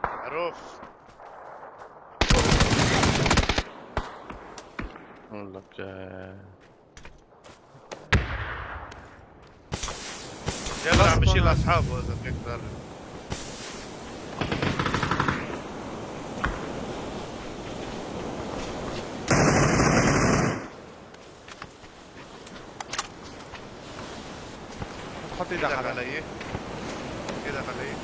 معروف. اقول لك جابر عم بشيل اصحابه اذا بيقدر. حط ايدك ايدك علي. علي، ايدك علي.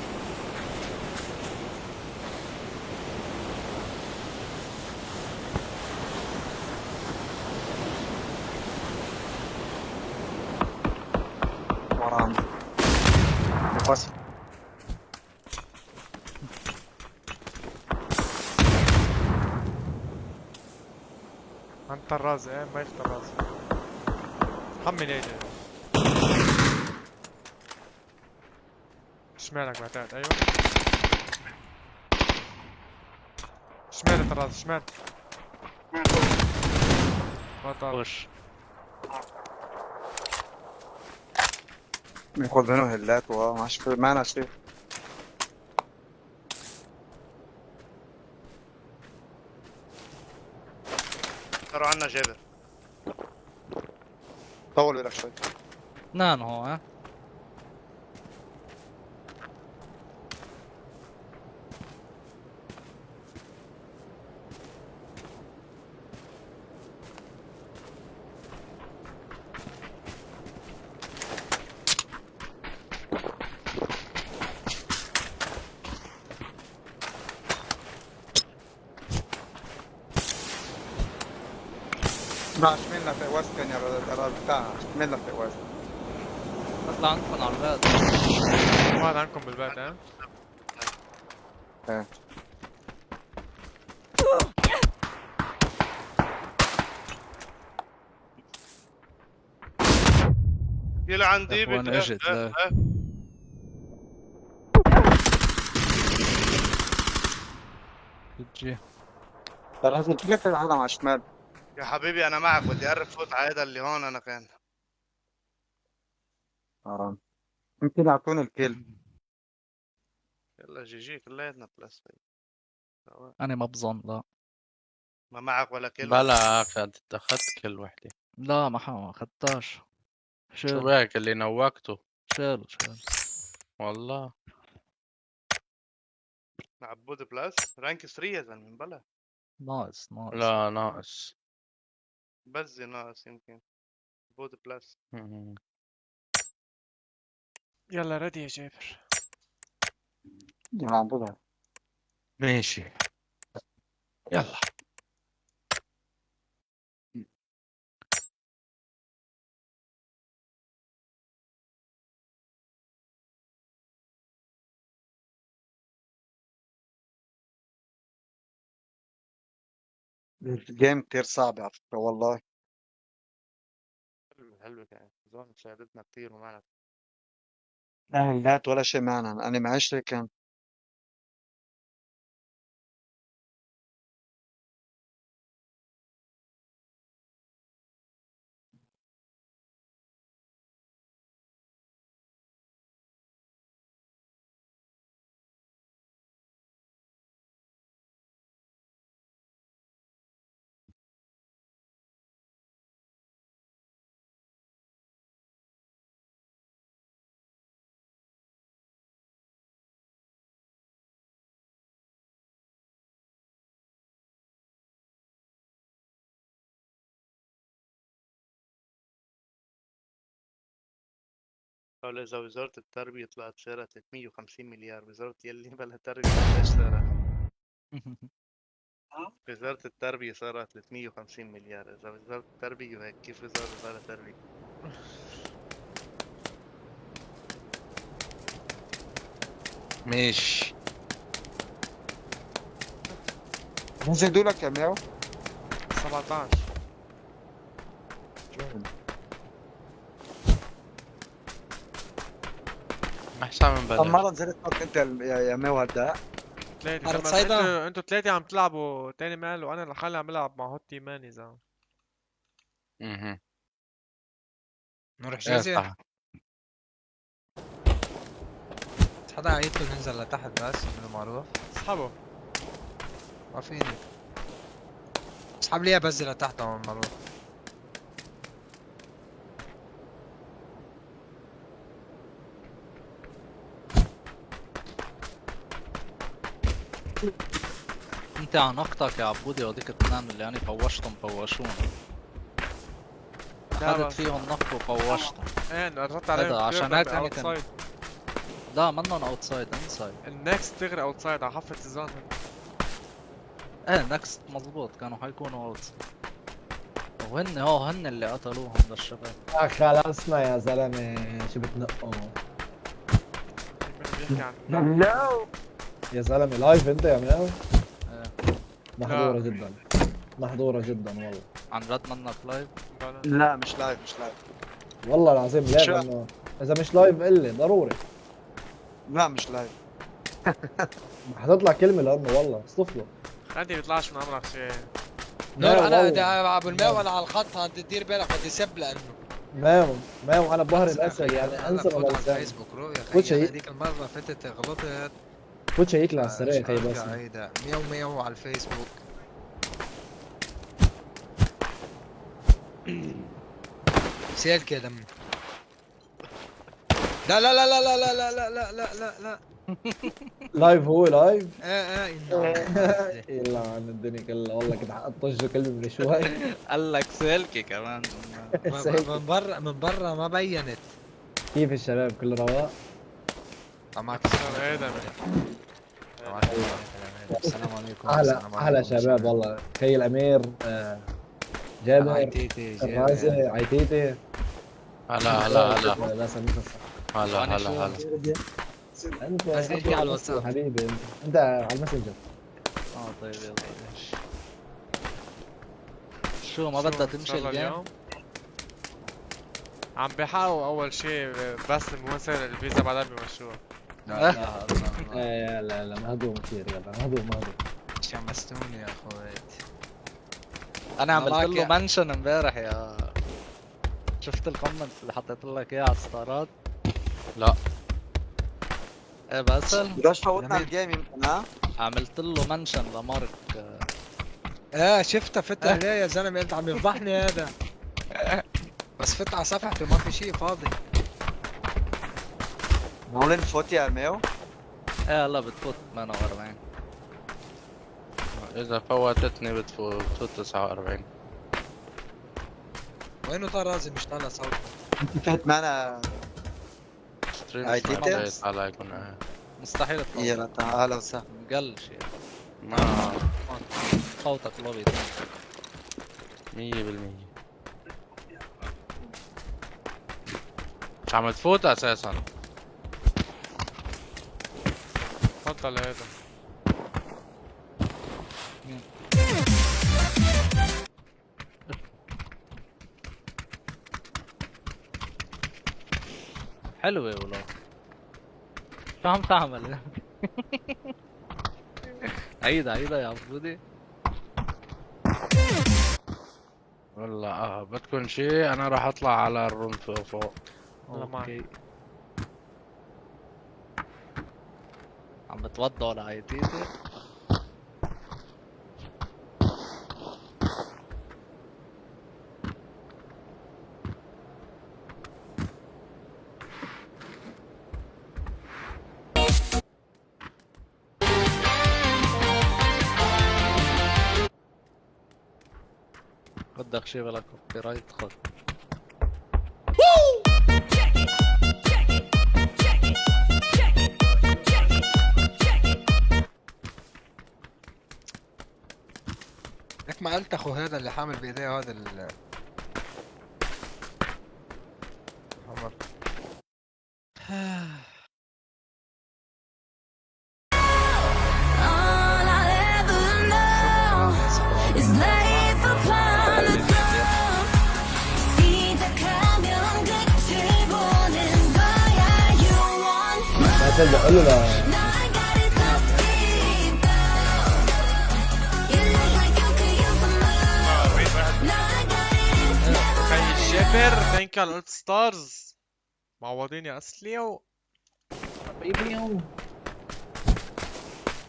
ورانا بس. عند طراز، ايه ما طراز. حمل ايدي شمالك بعتقد. ايوه شمال الطراز، شمال. ما طار. وش بياخذ منه هلات وما عادش معنا شيء. صاروا عنا جابر. طول بالك شوي. اثنين هو ها. مع شمال لفق وست كان يا بتاع شمال لفق وست. اطلع عندكم على البيت. واحد عندكم بالبيت ها؟ ايه. يلا عندي. وين اجت؟ لا. جي. ترى لازم كيف العالم على الشمال. يا حبيبي انا معك، بدي اقرب فوت على هذا اللي هون انا كان. حرام يمكن يعطوني ال kill. يلا GG كلياتنا plus. انا ما بظن لا. ما معك ولا kill؟ بلا اخذت كل وحدة. لا ما اخذتهاش. شو شيل بك اللي نوكته؟ شيل شيل. والله. عبود plus rank 3 يا زلمه بلا. ناقص ناقص. لا ناقص. بزي ناقص يمكن. عبود plus. مم. يلا ready يا جابر. يلا عم بضرب. ماشي يلا. ال game كتير صعب على فكرة والله. حلو حلو كان zone ساعدتنا كثير ومعنا. لا هلات ولا شيء معنا، أنا معيش كان. قال إذا وزارة التربية طلعت سعرها 350 مليار، وزارة يلي بلا تربية قديش سعرها؟ وزارة التربية سعرها 350 مليار، إذا وزارة التربية وهيك كيف وزارة بلا تربية؟ ماشي. نزلوا لك يا ميو. 17. احسن من كم بدر. مرة نزلت معك انت يا ميو هالدق؟ ثلاثة. أرض لما صيدا. انتوا ثلاثة عم تلعبوا تاني مال وانا لحالي عم بلعب مع هوت تيمان اذا اها. نروح ايه جيزة. صح. حدا عيطله ننزل لتحت بس من المعروف. اسحبوا. ما فيني. اسحب لي اياه بس لتحت من المعروف. انت عنقتك يا عبودي وهذيك الاثنين اللي انا فوشتهم فوشونا. لا اخذت بس. فيهم نق وفوشتهم. ايه انا قربت عليهم هذا كتير عشان هيك ضربة أنا كان- outside. لا منهم outside، inside. ال next دغري outside على حافة ال zone. ايه next مزبوط كانوا حيكونوا outside. وهن هو هن اللي قتلوهم للشباب. خلصنا يا زلمه، شو بتنقوا؟ بيحكي عن يا زلمه live انت يا ميو؟ إيه. محظوره لا. جدا، محظوره جدا والله. عن جد منك live؟ بلا. لا مش live، مش live. والله العظيم live. شو؟ انه اذا مش live قلي ضروري. لا مش live. حتطلع كلمه لانه والله اصطفله. انت بيطلعش من عمرك شيء. نور لا انا والله. بدي ابو الماء وانا على الخط، انت دير بالك بدي سب لانه ماو ماو انا بظهري أسمع الاسد خيي، يعني أنا انسى فوت ولا على لسان. الفيسبوك رو يا فوت خيي. شيء. أنا هذيك المرة فتت غلطت. فوت شيك لي على السريع خي بس. هيدا ميو ميو على الفيسبوك. سالك يا دمي. لا لا لا لا لا لا لا لا لا لا لا. live هو live. ايه ايه. يلا عن الدنيا كلها والله كنت حطج كلمه من شوي. قال لك سالكي كمان. من برا، من برا ما بينت. كيف الشباب كل رواق؟ معك. ايه ده؟ السلام عليكم. اهلا السلام اهلا عليكم. شباب والله خي الامير جابر عيتيتي الرازي جابر. عيتيتي. هلا هلا هلا. لا سميت الصح. هلا وأنا هلا شو؟ هلا. انت بس نحكي على الواتساب. حبيبي انت انت على الماسنجر. طيب يلا. شو ما بدها شو إن تمشي شاء الله ال game؟ اليوم؟ عم بيحققوا اول شيء بس المهم سعر الفيزا بعدين بيمشوها. لا لا لا. لا لا لا مهضوم كثير، يلا مهضوم مهضوم. شمستوني يا اخوات. انا عملت معك له يا- mention امبارح يا شفت ال comment اللي حطيت لك اياه على الستارات؟ لا. ايه باسل؟ بداش فوتنا جميل. ال game يمكن ها؟ عملت له mention لمارك. ايه شفتها فت عليه يا زلمه، قلت عم يفضحني هذا. بس فت على صفحته ما في شيء فاضي. معقول نفوت يا ميو؟ ايه هلا بتفوت 48. اذا فوتتني بتفوت 49. وينه طرازي مش طالع صوته؟ انت فات معنا. stream هاي تيتا؟ عليكم إيه. مستحيل تفوت. يلا تعال اهلا وسهلا. مقل شيء. ما فوتك لوبي. 100%. مش عم تفوت اساسا. تفضل يا هذا. حلوة ولو. شو عم تعمل؟ عيدها عيدها يا عبودي. والله بدكم شيء انا راح اطلع على ال room فوق فوق. الله معك. okay. عم بتوضعوا لعيتيتي. بدك شي بلا copyright خد. Check it, check it. ما التخوا هذا اللي حامل بايديه هذا ال عمر. All I'll ever know is life upon the throne. 시작하면 끝을 보는 거야. You want باسل بقول له 널 가릴 수 있다. You look like you could use some love. 널 가릴 خي الجابر thank you على الالف stars، معوضين يا اصلي و... حبيبي.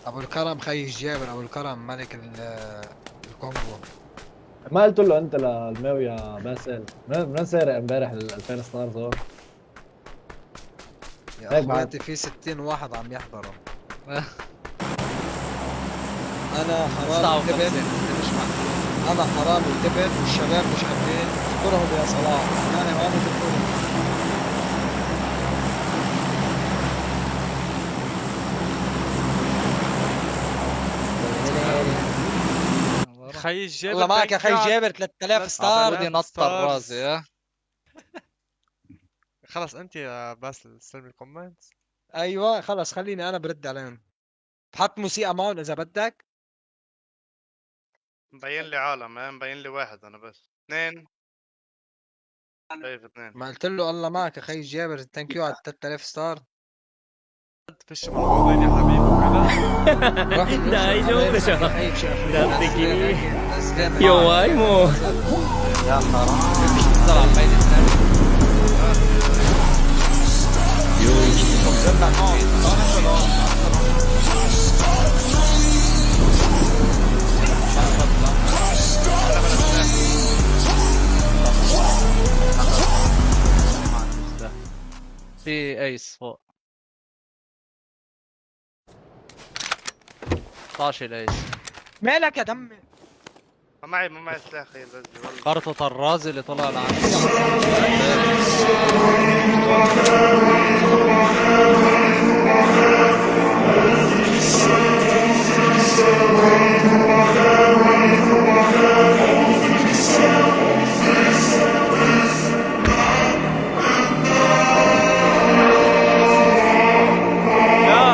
ابو الكرم، خي الجابر ابو الكرم، ملك الكونغو. ما قلت له انت للماوي يا باسل من سارق امبارح ال 2000 stars هون؟ يا هيك بعد. اخواتي، في 60 واحد عم يحضروا. انا حرام 59 تبن. انت مش معقول. انا حرام وتبن، والشباب مش قادرين. اذكرهم يا صلاح، يعني ما عم يذكرهم. خي الجابر الله معك يا thank خي you على جابر، 3000 star. عبودي نط stars. الرازي يا خلص انت يا باسل استلم ال comment. ايوه خلص، خليني انا برد عليهم، بحط موسيقى معهم اذا بدك. مبين لي عالم، ما مبين لي واحد، انا بس اثنين، شايف اثنين. ما قلت له الله معك يا خي جابر، thank you على 3000 star. فيش معوضين يا حبيبي وكذا. روح. 大丈夫でしょ。だって君弱いもん。 يا حرام. بدك تنزل على الميل الثاني. نزلنا هون، هون هون. في ace فوق، طاشي ال ace. مالك يا دمي؟ ما معي سلاح خي البزي والله. خرطة الرازي اللي طلع لعندي. لا.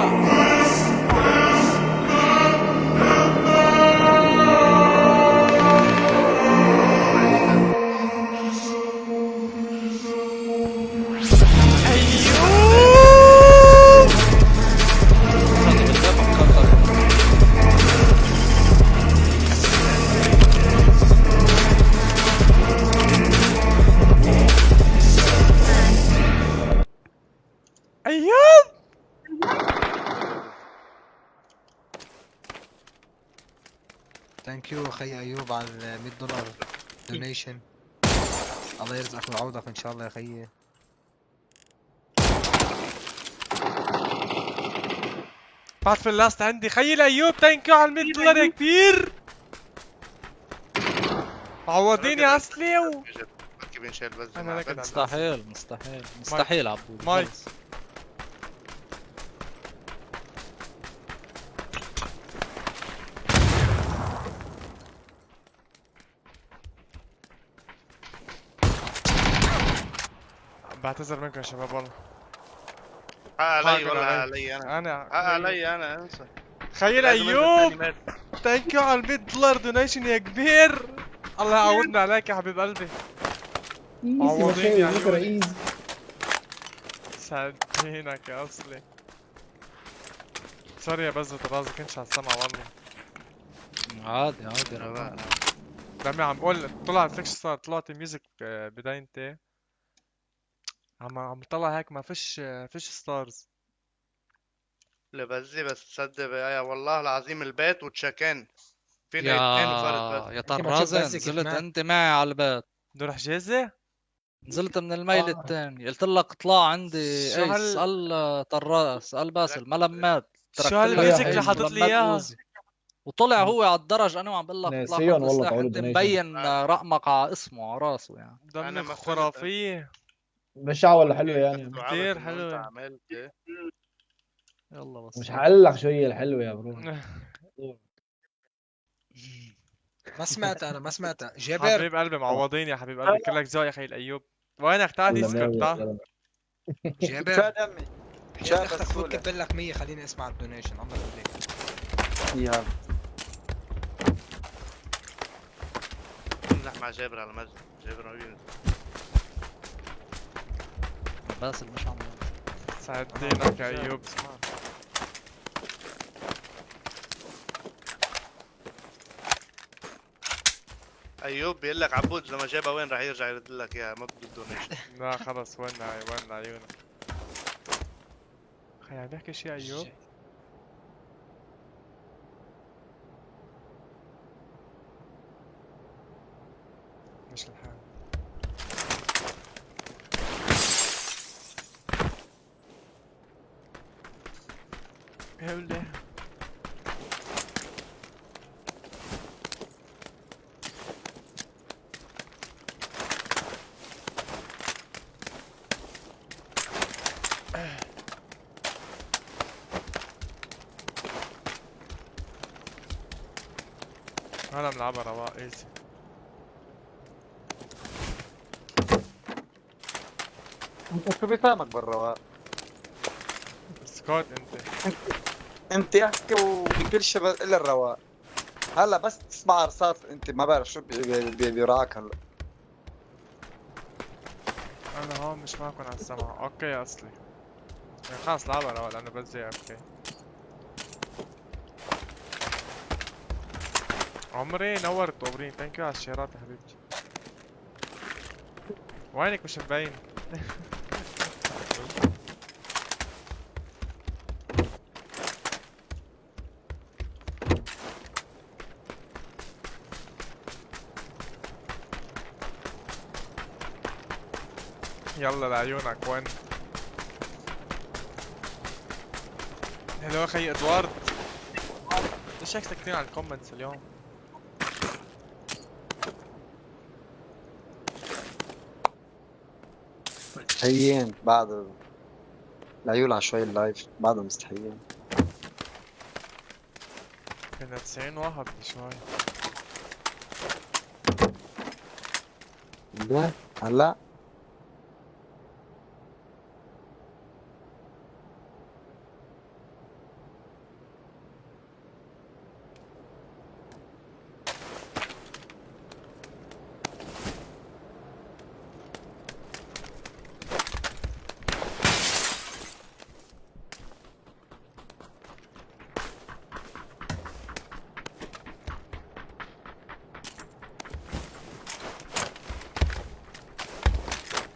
ايوه. هذا بالذات مكسر. ايوه. thank you خي ايوب على ال 100 دولار donation، الله يرزقك ويعوضك ان شاء الله يا خيي. بعد في ال last عندي خيي الايوب، thank you على ال 100 دولار يا كبير، معوضين يا اصلي و... كيف بينشال بزي أنا مع لك بزي. مستحيل مستحيل مستحيل عبود. مايك. خلص. بعتذر منكم يا شباب والله. حق علي. حقك ولا علي. علي انا. انا حق علي انا، انسى. خيي لازم انزل الايوب تاني مات. thank you على ال 100 دولار donation يا كبير، الله يعوضنا عليك يا حبيب قلبي. معوضين يا عيوني. easy. سعدينك يا اصلي. sorry يا بزة طراز، كنتش على السمع والله. عادي عادي، رواق. دمي عم بقول طلعت لك، صار طلعت music بداينتي، عم طلع هيك ما فيش stars. لبزي بس تصدق يا والله العظيم البيت وتشاكين في اثنين وفرد بس. يا ما تشوف طرازة بس كيف نزلت مات. انت معي على البيت. نروح جاهزة؟ نزلت من الميل آه. الثاني، قلت لك اطلع عندي شو ace. سأل طراز، سأل باسل، ما لمات. شو تركت لك هال music ace اللي حاطط لي ولمات اياها؟ أوزي. وطلع هو على الدرج، انا وعم بقول لك اطلع ناسيهم حط والله سلاح تعالوا انت donation. مبين رقمك على اسمه، على راسه يعني. أنا دمك ما فهمت. خرافية. بشعة ولا حلوة يعني؟ كتير إنه أنت حلوة. عملت إيه؟ يلا بس. مش حقول لك شو هي الحلوة يا bro. ما سمعت، انا ما سمعتها جابر. حبيب قلبي معوضين يا حبيب قلبي، كلك ذوق يا خي الايوب. وينك؟ تعال الله ديسكورد ماوي يا تعال. زلمة. جابر شو دمي؟ شو شو اختك فوت بسولة؟ كب لك 100، خليني اسمع ال donation، الله يخليك. يلا. امزح مع جابر على مجد، جابر ما بينزل. باسل مش عم ينزل. سعد دينك يا ايوب. ايوب بيقول لك عبود لما جابها وين راح يرجع يرد لك اياها، ما بده ال donation. لا خلص، وين وين عيونك خي؟ عم بيحكي شي ايوب؟ مش الحال. يا هلا بنلعبها رواق easy. انت شو بفهمك بالرواق؟ اسكت انت. انت احكي وبكل شيء الا الرواق. هلا بس تسمع رصاص انت ما بعرف شو بيراك هلا. انا هون مش معكم على السمع. okay يا اصلي يعني خلص لعبها رواق لانه بس زي okay. عمري نورت عمري، thank you على الشيرات يا حبيبتي. وينك مش مبين؟ يلا لعيونك وين؟ hello اخي ادوارد، ليش هيك ساكتين على ال comments اليوم؟ مستحيين بعد العيون شوي ال live بعدهم مستحيين. كنا 90 واحد شوي. لا هلا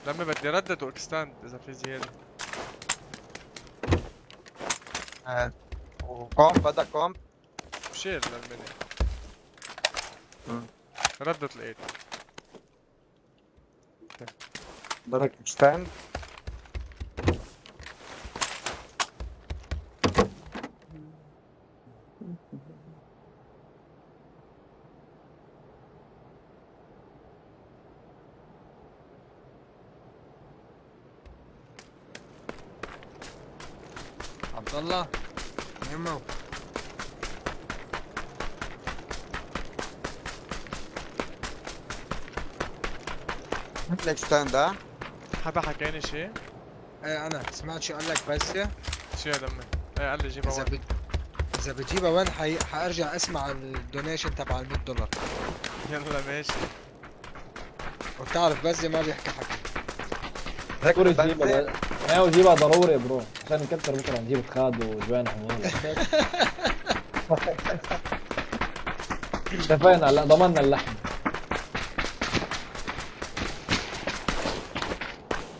لما بدي ردد و extend اذا في زيادة. comp بدك comp؟ شيل للميني. ردت لقيت. بدك extend؟ عبد الله يمو ال extend ها؟ حدا حكاني شيء؟ ايه انا سمعت شو قال لك بس. شو يا دمي؟ ايه قال لي جيبها وين؟ اذا بتجيبها وين حارجع اسمع ال donation تبع ال $100. يلا ماشي. وبتعرف بس ما بيحكي حكي. ضروري تجيبها، ناوي جيبها ضروري bro عشان نكتر بكره نجيب تخاد وجوانح وهذا. اتفقنا هلا ضمننا اللحم.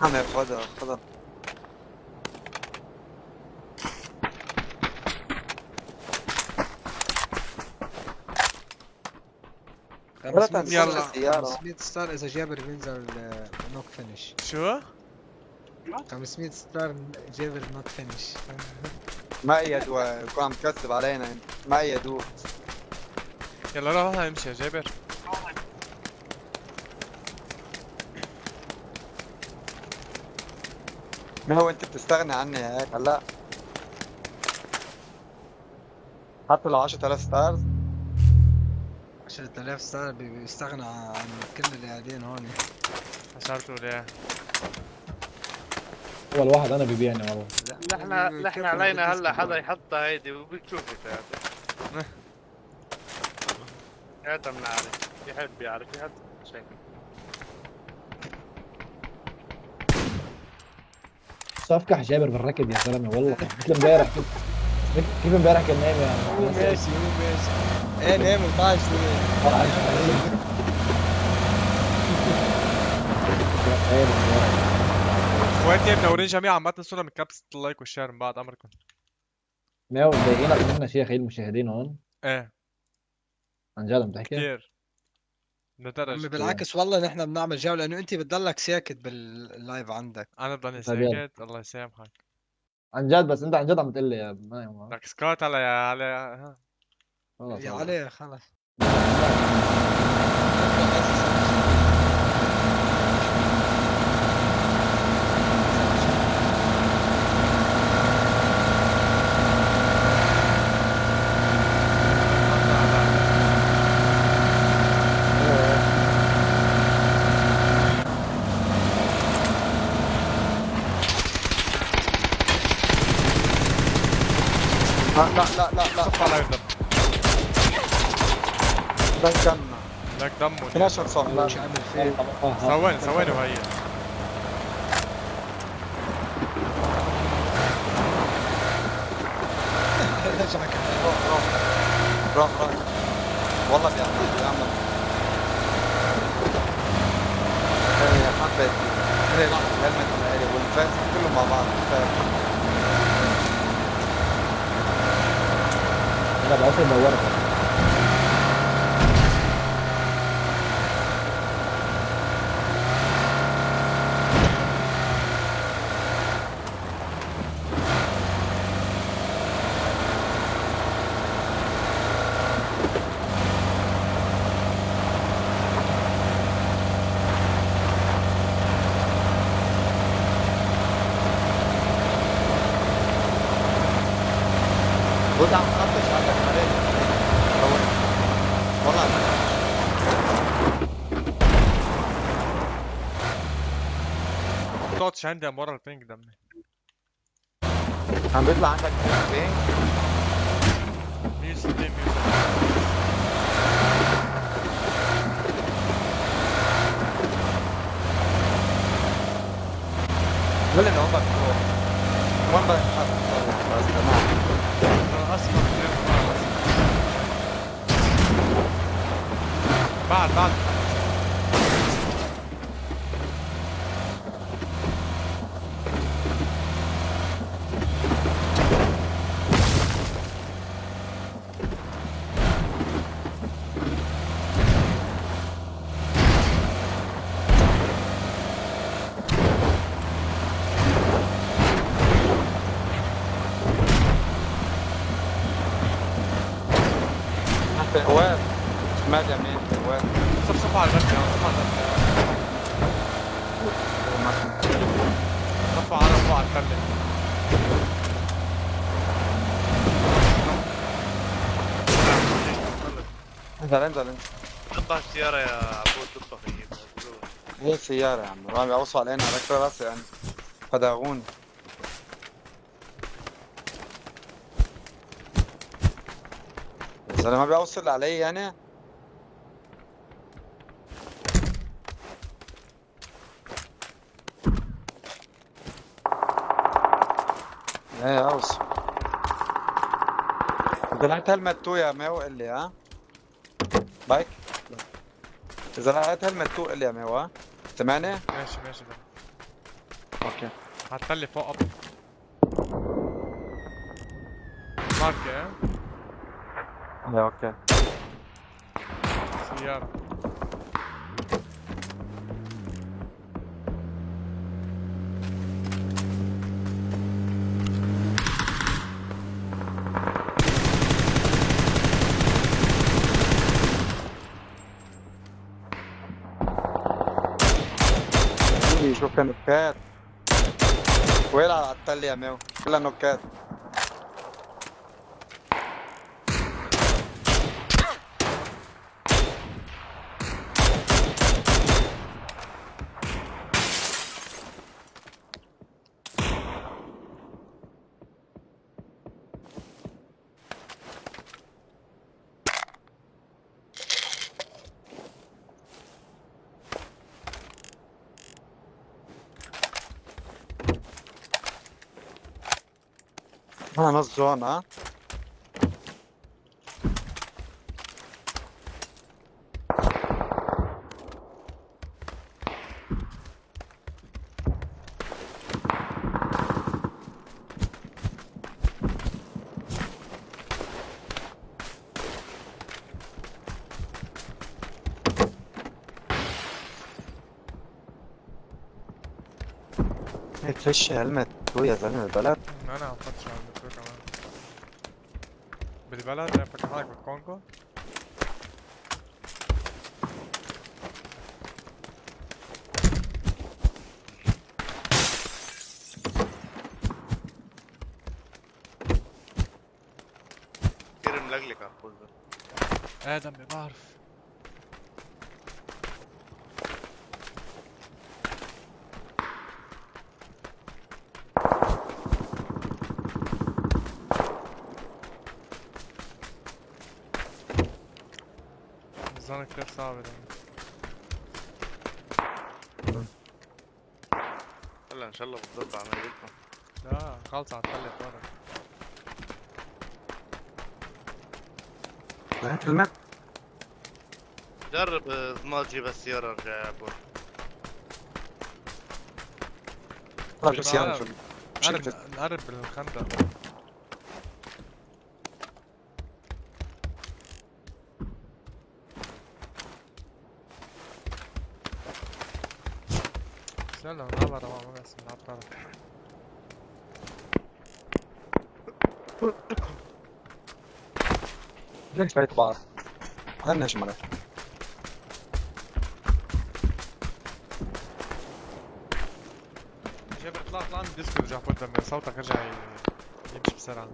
عم خذها خذها. يلا. 500 star اذا جابر بينزل knock finish. شو؟ 500 star جابر knock finish. ما يدو يكون عم تكذب علينا، ما يدو. يلا روح نمشي يا جابر. ما هو انت بتستغني عني هيك هلا؟ حتى لو 10000 stars. 10000 صار بيستغنى عن كل اللي قاعدين هون. عشرته ليه؟ اول واحد انا ببيعني والله. نحن علينا هلا حدا يحطها هيدي وبتشوفوا ساعتها. ساعتها بنعرف، يحب يعرف يحط شيء. صفكح جابر بالركض يا زلمة والله، مثل امبارح. كيف امبارح كان نايم يا هو ماشي هو ماشي. ايه نايم 14 اخواتي منورين جميعا، ما تنسونا من كبسة ال like وال share من بعد امركم. ماو مضايقينك نحن شيء خيل المشاهدين هون؟ ايه عن جد عم تحكي؟ كثير لدرجة بالعكس والله نحن بنعمل جو لانه انت بتضلك ساكت بال live عندك. انا بضلني ساكت الله يسامحك. عن جد بس انت عن جد عم تقول لي يا ما لك سكوت على على يا علي خلص. لا لا لا لا صف على دم. لك دم لك دم. 12 صف. شو عمل فيه؟ ثواني ثواني وهي رجعك. روح روح روح روح والله بيعمل ايه حبيت ايه ال helmet لإلي وال vest كله مع بعض. انا بعرف دورت. بود عم تقطش عندك عليه والله. توتش عندي ورا البينج دمي. عم بيطلع عندك بينج 160 170. قول انه هون بدك تروح، وين بدك تحط؟ بس تمام. اصفر كثير. بعد بعد وين؟ شمال يمين وين؟ صف صف على البنك، صف على البنك، صفوا على فوق على التلة. انزل انزل انزل. ضبها السيارة يا عبود، ضبها خيي. ايه سيارة يا عم، عم يعوصوا علينا ركبوا راسي يعني فداغوني. يا زلمة ما بيوصل علي يعني؟ ايه اوصل. إذا لقيت helmet 2 يا ماو قل لي ها؟ بايك؟ إذا لقيت helmet 2 قل لي يا ماو ها؟ 8؟ ماشي ماشي ده. okay. على فوق up. mark ايه؟ ايه okay. سيارة. شو كان نكات. وين على التل يا ماو؟ كلها نكات. انا نص zone ها. هيك فش helmet يا زلمة البلد. انا عم فتش على المترو كمان بالبلد. انا فاكر حالك بالكونغو. كثير ملقلق على الفوز. ادم بعرف. الزون كتير صعب ده. هلا ان شاء الله بتضبط عمليتكم. لا خلص عم تفلت ورا. لقيت المت. جرب ما تجيب السيارة ارجع يا ابو. طلع سيارة شو نقرب نقرب بالخندق. بس يلا نلعب رواق، ما بس نلعب طرف. ليش فايت بعض؟ هلا شو مالك؟ جابر اطلع اطلع من ديسكو، رجع فوت دمي صوتك رجع يمشي بسرعة.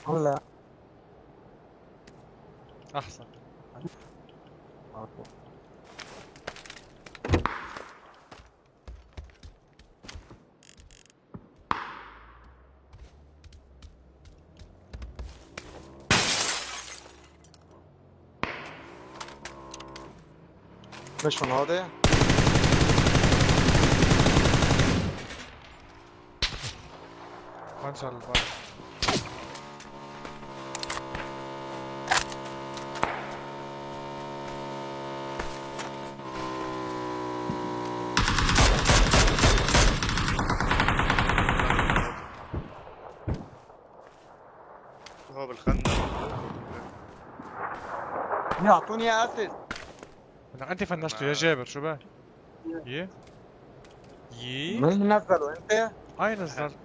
هلا احسن. مش من هودي؟ منشر البر. هو بالخندق. يعطوني يا اسد. بدك انت فنشته يا جابر، شو بك؟ يه يي مين نزله انت؟ اي نزلته.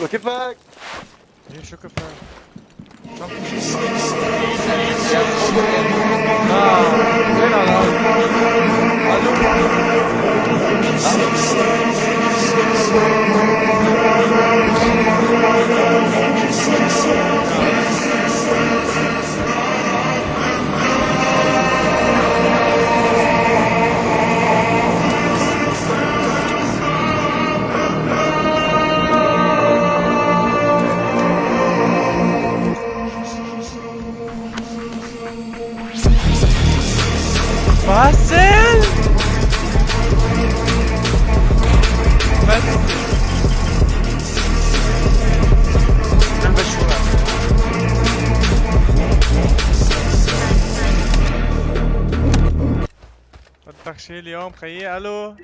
وكيفك؟ يه شو كيفك؟ وين على الارض؟ باسل بس بدك شي اليوم خيي؟ الو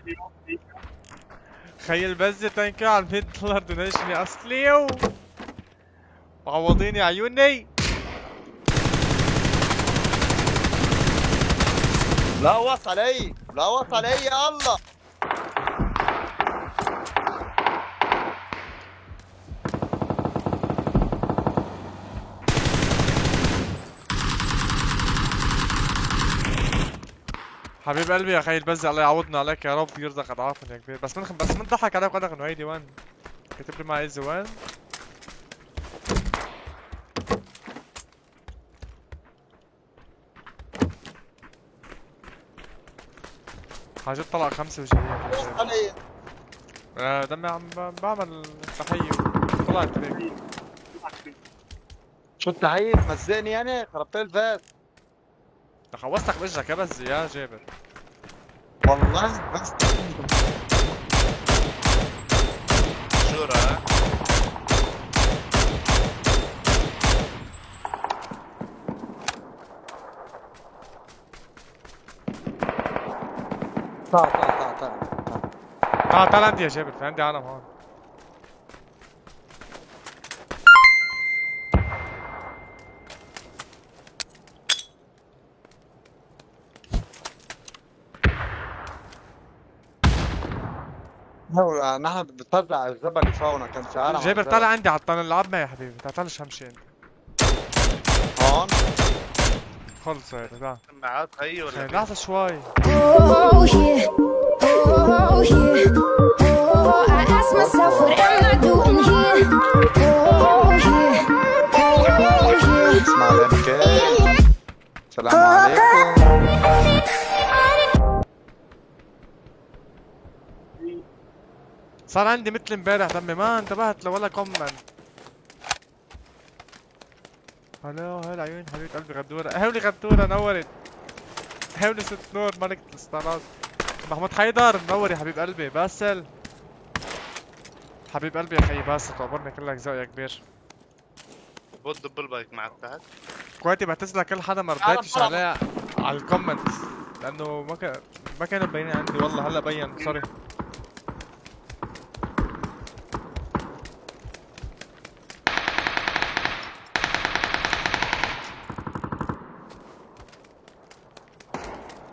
خي البزة، thank you على 100 دولار donation يا اصلي، وعوضيني عيوني. لا وص علي، لا وص علي يا الله. حبيب قلبي يا خي البزة، الله يعوضنا عليك يا رب، يرزق اضعافنا يا كبير. بس من بس من ضحك عليك وقال لك انه هيدي وين؟ كتب لي مع ايزي وين؟ حاجة طلع 5 وجاية. علي. دمي عم بعمل تحية طلعت هيك. شو التحية؟ مزقني يعني؟ خربت لي الفاس. خلصتك باجرك يا بزي يا جابر. والله بس شورى ها؟ تعال تعال تعال تعال. تعال تعال عندي يا جابر، في عندي عالم هون. هو نحن بنطلع على الجبل فوقنا كان في عالم على جابر الجبل. تعال عندي على الطن، العب معي يا حبيبي، تعال تعال همشي انت. هون خلص هيدا تعال. سماعات هي ولا لحظة شوي. Oh yeah, oh yeah, oh I ask myself what am I doing here? Oh yeah, oh yeah. اسمع الام السلام عليكم. صار عندي مثل امبارح دمي، ما انتبهت لولا comment. هلا هلا عيون حبيبة قلبي غدورة، هولي غدورة نورت. هولي ست نور ملكة الستارات. محمود حيدر منور يا حبيب قلبي. باسل حبيب قلبي يا خيي باسل، تعبرني كلك ذوق يا كبير. بود بالبايك معك تحت. كويتي بعتذر لكل حدا ما رديتش عليه على ال comment لانه ما كانوا مبينين عندي والله. هلا بين، sorry.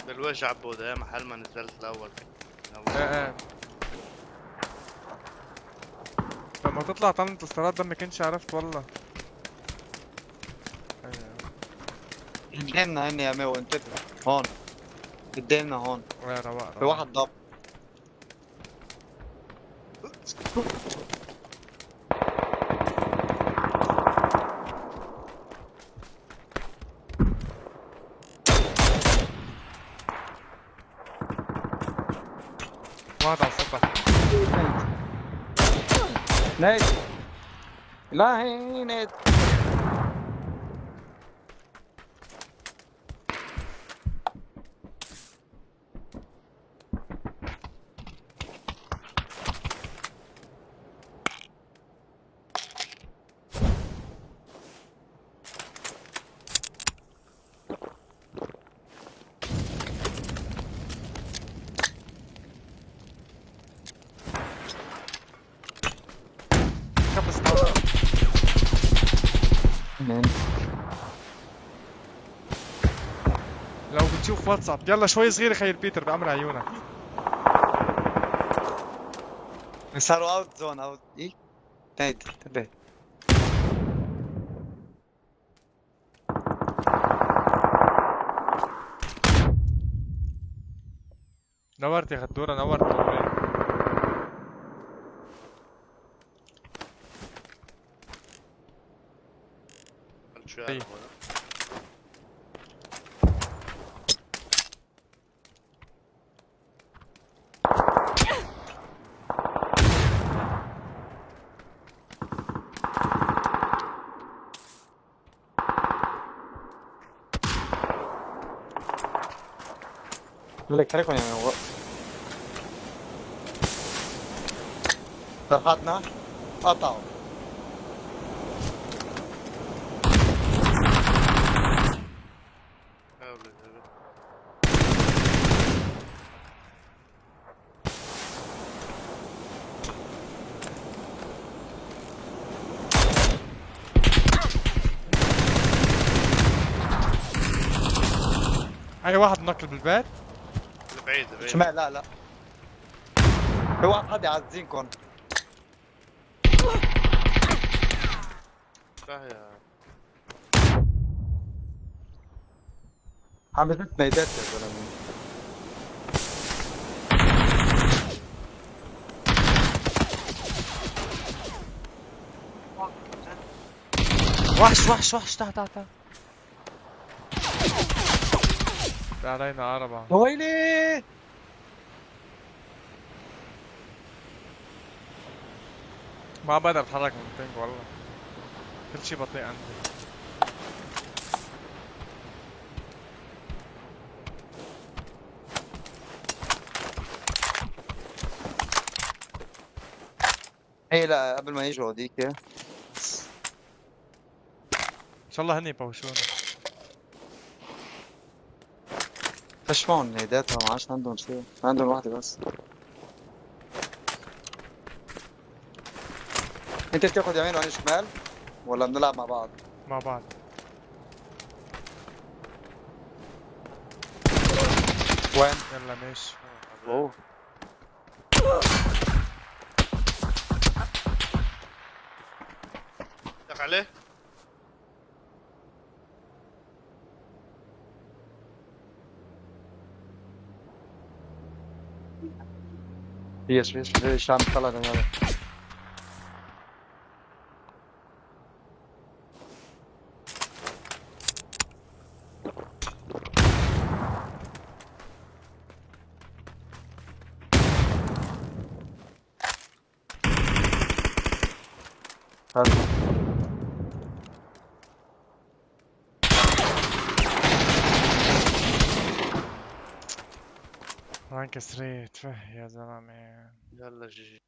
بالوجه عبود يا محل ما نزلت الاول. ايه ايه لما تطلع طنة الاستراد ده ما كنتش عرفت والله. قدامنا هن يا ماو، انتبه هون قدامنا هون. يا رواق في واحد ضب. واحد على السطح. نايت لا هي نايت. لو بتشوف واتساب يلا شوي صغير خير بيتر بأمر عيونك. صاروا out zone out. ايه نايت انتبه. نورت يا غدورة، نورت. شو لك خليكم يعني رفعتنا قطعوا. اي واحد نقل بالبيت؟ بعيد بعيد شمال. لا لا في واحد حد يعزينكم. لا يا عم بزت ميدات يا زلمه. وحش وحش وحش. تعال تعال تعال. علينا أربعة. ويلي ما بقدر اتحرك من البينج والله، كل شي بطيء عندي. هي لا قبل ما يجوا هوديك. ان شاء الله هن يبوشونا. فش معهم نيداتها، ما عادش عندهم شيء، عندهم واحدة بس. انت بتاخذ يمين وانا شمال ولا بنلعب مع بعض؟ مع بعض. وين؟ يلا ماشي. اوه لك عليه؟ ليش ليش ليش عم تطلع هذا؟ حلو. rank 3 تفه يا زلمة. يلا GG.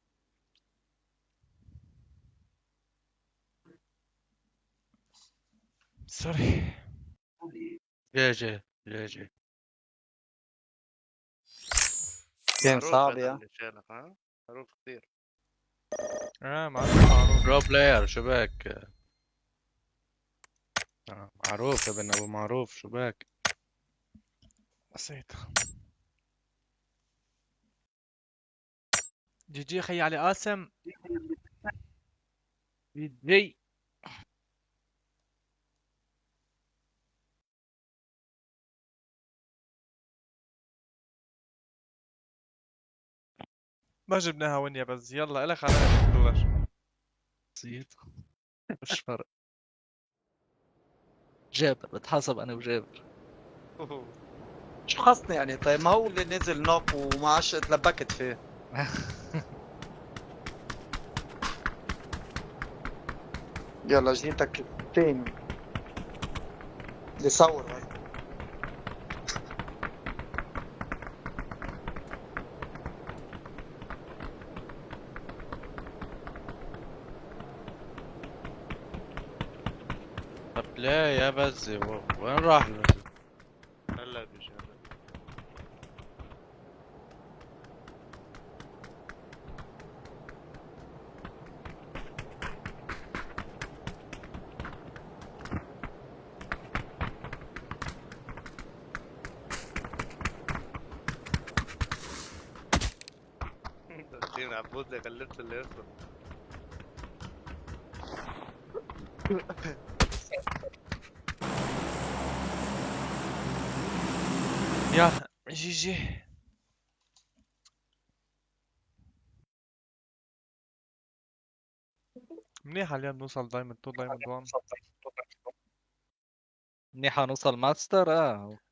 sorry. GG GG. كان معروف صعب هذا يا اللي شالك، ها؟ معروف كثير. معروف معروف. pro player، شو بك؟ معروف ابن ابو معروف، شو بك؟ بسيطة. GG خي علي قاسم. GG. ما جبناها win يا بز، يلا الك على $1000. بسيط، مش فرق. جابر بتحاسب انا وجابر. شو خصني يعني؟ طيب ما هو اللي نزل knock وما عادش تلبكت فيه. يلا جيتك تاني بدي صور بس. طب ليه يا بزي؟ وين راح البزي؟ هلا بيجي هلا. دين عبود اللي غلبت اللي يطلب. يا GG. منيح اليوم نوصل diamond 2 diamond 1. منيحة نوصل ماستر.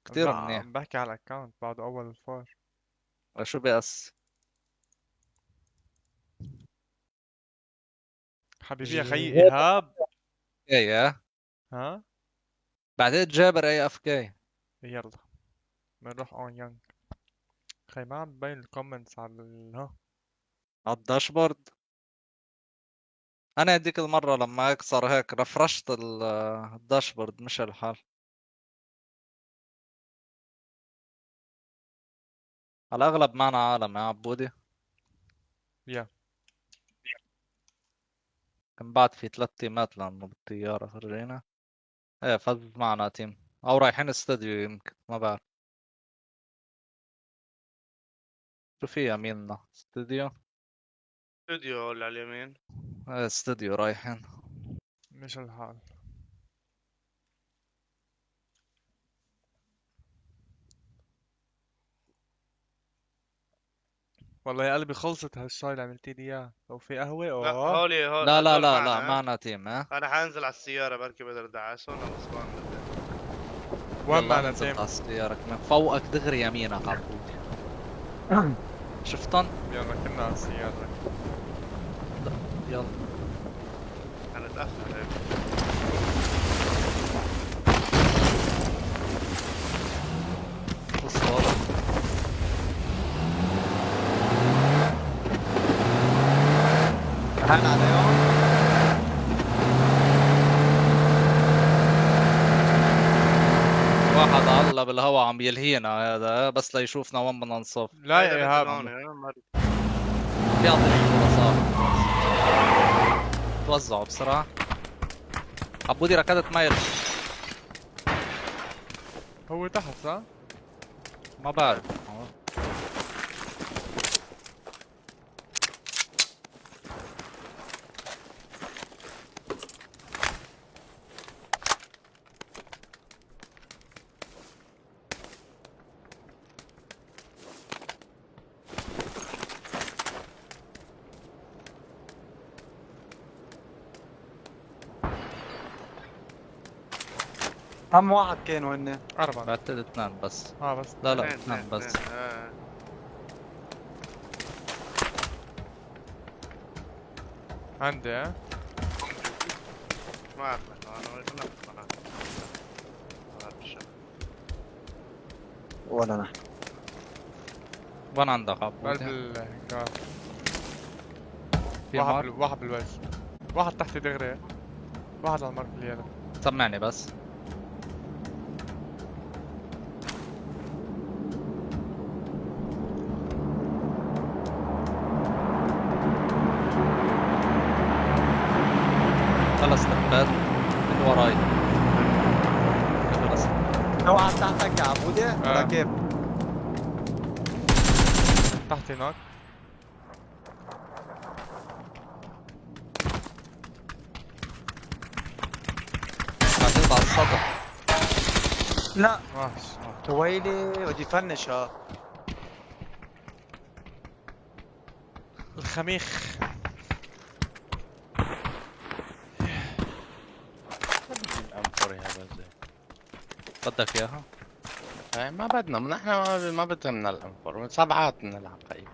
كثير لا، منيح. عم بحكي على ال account بعد اول الفار. شو بيأس؟ حبيبي يا خيي ايهاب. ايه ها؟ بعدين جابر AFK. يلا بنروح on يانج. خي ما عم ببين ال comments على ها على ال dashboard. انا هديك المرة لما هيك صار هيك رفرشت ال dashboard مشى الحال. على الاغلب معنا عالم يا عبودي. يا. كان بعد في 3 تيمات لانه بالطيارة فرجينا. ايه فز معنا team او رايحين استوديو يمكن، ما بعرف. شو في يميننا؟ استوديو. استوديو ولا على اليمين؟ ايه استوديو رايحين. مش الحال. والله يا قلبي خلصت هالشاي اللي عملتي لي اياه، لو في قهوة. لا، اوه. هولي هول لا، لا، هدول لا، معنا، لا، ها؟ معنا team. ها؟ انا حانزل على السيارة بركي بقدر ادعسهم او spawn. وين يلا معنا نزلت team؟ على السيارة كمان فوقك دغري يمينك عبودي. شفتن؟ يلا كنا على السيارة. لا، يلا. حنتأخر هيك. بص ورا. هان عليهم. واحد علّى بالهوا عم يلهينا هذا بس ليشوفنا وين بدنا نصف. لا يا هيدا ايهاب. مثل هون، ما بيعطي رصاص. توزعوا بسرعة. عبودي ركضت ميل. هو تحت صح؟ ما بعرف. هم واحد كانوا هن. أربعة. بعتقد اثنين بس. اه بس. لا لا اثنين، اثنين بس. اثنين. آه. عندي اه ما بعرف انا ما بعرف. ما بعرف شو. ولا انا. وين عندك بقلب عبودي؟ الهنجار. في واحد مارك؟ واحد بالوجه، واحد تحت دغري، واحد على المارك اللي سمعني بس. خلص لفات من وراي. خلص. اوعى تحتك يا عبودي ولا آه. كيف؟ تحت هناك. بعتقد على السطح. لا ماشي. ويلي بدي فنش ها. الخميخ. ال M4 يا بزي. بدك اياها؟ هاي ما بدنا، ما نحن ما بدنا ال M4، سبعات بنلعب خيي.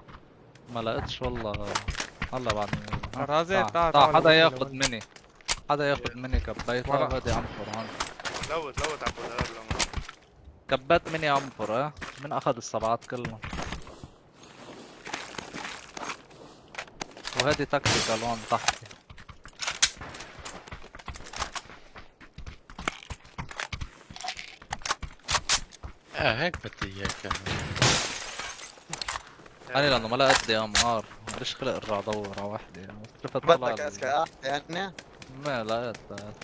ما لقيتش والله. هلا بعد. رازي، تعال تعال، تعال تعال حدا لوين، ياخذ لوين. مني. حدا ياخذ مني كبيتها ورا. وهدي M4 هون. loot loot عبود هلا بالعمر. كبات مني M4 اه من اخذ السبعات كلهم. وهدي tactical هون تحت. ايه هيك بدي اياك. انا لانه ما لقيت لي MR، ليش خلق ارجع ادور على وحده يعني. شفت طلع بدك SKS يعني؟ ما لقيت لقيت.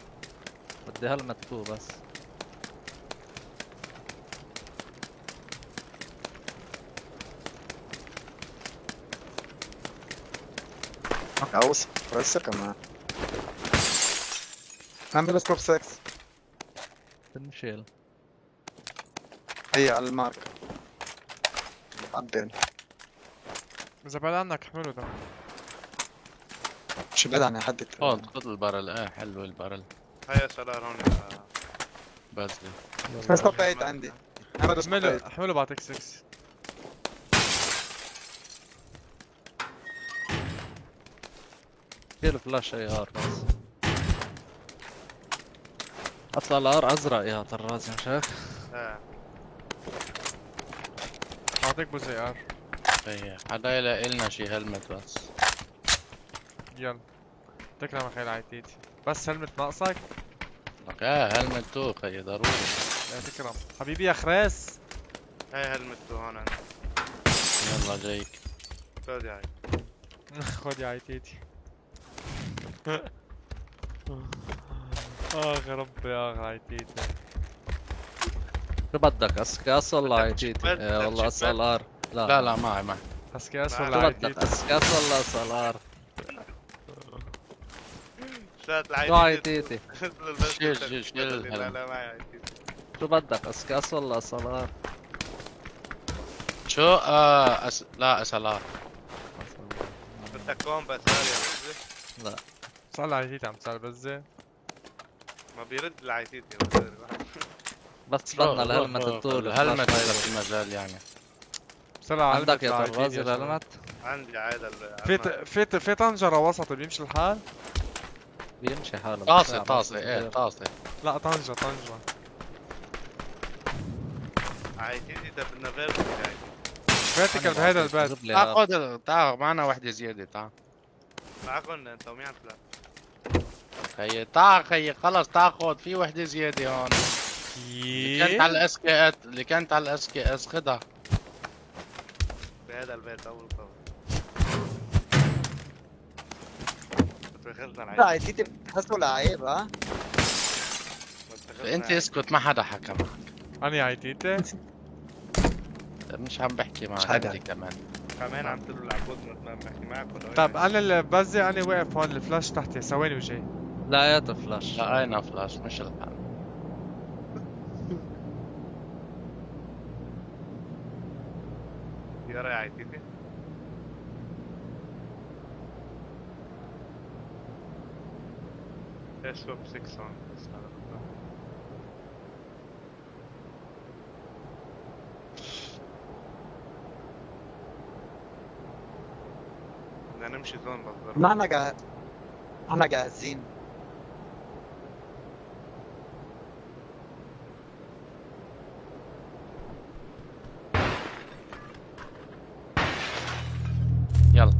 بدي helmet two بس. عاوز بس كمان. عم scope 6. بنشيل. هي على ال mark. عبين. اذا بعد عنك احمله ده. شو بعد عني حد. خذ خذ ال barrel، ايه حلو ال barrel. هيا SLR هون يا بزي. scope 8 عندي. انا بدي scope احمله 8. احمله بعطيك 6. شيل flash AR بس. اطلع ال AR ازرق يا طراز يا شيخ. آه. بعطيك بوز AR. خيي حدا يلاقي لنا شي helmet بس. يلا تكرم خير عيتيتي، بس helmet ناقصك. لك ايه helmet two خيي ضروري. يا تكرم حبيبي يا خراس. هاي helmet هون عندي. يلا جايك. خذ يا عيد. خد يا عيتيتي. اخ يا ربي اخ عيتيتي. شو بدك SKS ولا بدك عيتيتي؟ شيبات؟ إيه بدك والله شيبات؟ SLR. لا لا لا معي معي. SKS شو ولا شو بدك عيتيتي؟ SKS ولا SLR؟ شات شو العيد. عيتيتي؟ شيل شيل شيل لا ال helmet. لا معي عيد. شو بدك SKS ولا SLR؟ شو آه لا SLR. بدك كوم بس يا بزي. لا. سأل عيتيتي عم تسأل بزي. ما بيرد العيتيتي يا بزي. بس بدنا ال helmet الطول. ال helmet اذا في مجال يعني. بسرعة عندك helmet يا لعيتيتي طراز يا شباب. ال helmet؟ عندي عادة في طنجرة وسط بيمشي الحال؟ بيمشي حاله. طاسة بس طاسة ايه صغير. طاسة. لا طنجرة طنجرة. عيتيتي ده بدنا vertical. vertical بهيدا البيت. جيب لي تعال هذا. خذ، تعال معنا وحدة زيادة تعال. معكم انت ومين عم تلعب؟ خيي تعال خيي خلص تعال خذ في وحدة زيادة هون. اللي كانت على ال SKS، اللي كانت على ال SKS خدها. بهذا البيت اول طبعا. بتاخذنا لا العيب. عيتيتي بتحسوا لعيب ها؟ بتاخذنا انت العيب. اسكت ما حدا حكى معك. انا عيتيتي مش عم بحكي معك حدا. انت كمان. كمان عم تقول العبود ما بحكي معك ولا طب انا اللي بزي انا واقف هون الفلاش تحتي ثواني وجاي. لقيت فلاش. لقينا فلاش مش الحال. يا راي عيتيتي. اس وب 6 هون بس هذا بالضبط. بدنا نمشي zone بس ضروري. نحن نحن جاهزين. يلا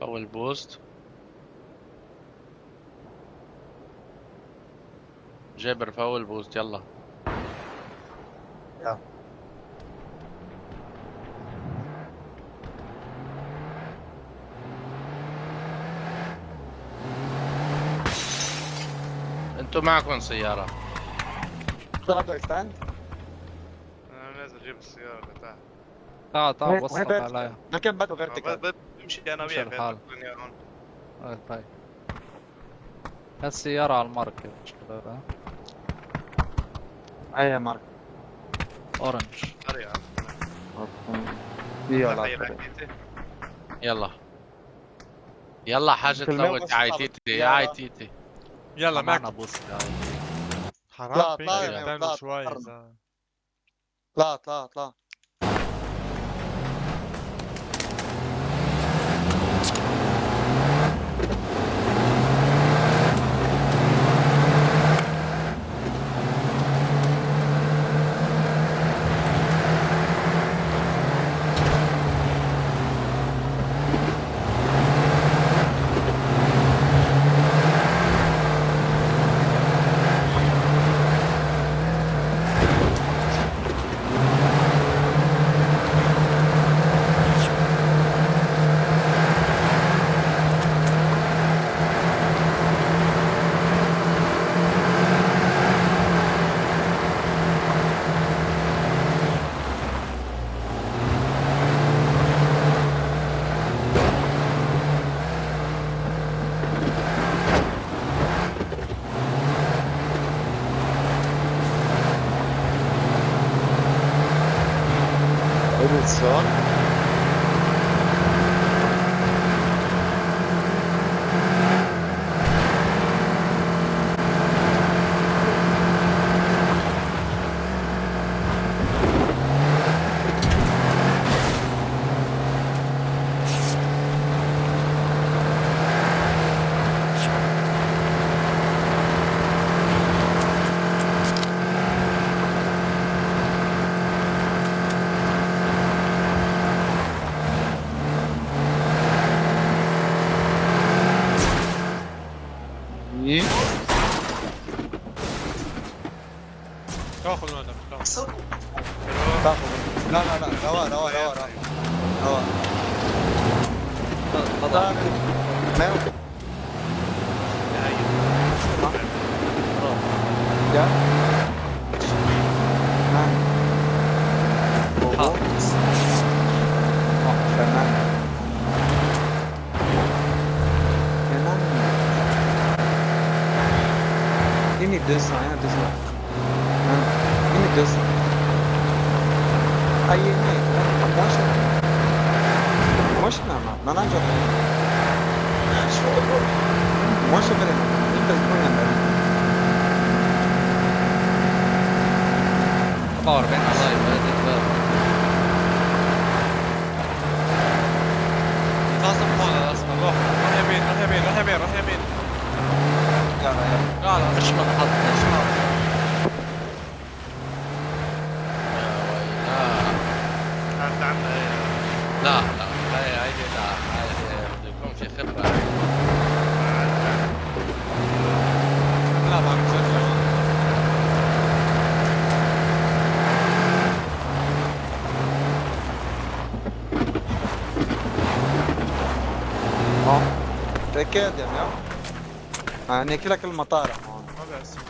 اول boost. جابر فول boost يلا. يلا. انتو معكم سيارة. طلعتوا extend؟ انا نازل اجيب السيارة اللي تحت. تعال تعال وين وصلك vertical؟ عليها. ما كان بده vertical. بمشي انا مش وياك الحال. الدنيا هون. طيب هالسيارة على ال mark يا شباب ها؟ اي mark؟ orange. طريقة. يلا. يلا يلا حاجة كل ما تلوت بس يا عيتيتي يا يلا. عيتيتي. يلا معنا معك. boost يا عيتيتي. حرام لا، ping طلع قدامنا طلع، شوي طلع. إذا. لا لا لا. الصوت. تاخذ هذا. تاخذ. لا لا لا، روا روا روا روا روا. تفضل. يا فنان. Give me 200, 1, 200. Give me 200. Aí, može? Može nama, na nađe. Može vremena, nikad puno vremena. 44 لايف هذه. لازم هون لازم روح روح يمين روح يمين روح يمين روح يمين. يلا يلا. لا لا مش منحط. انت عندك لا لا، هاي هاي لا، هاي بده يكون في خبرة. شكات يعني. يعني كلك المطارح هون. ما بيأثر.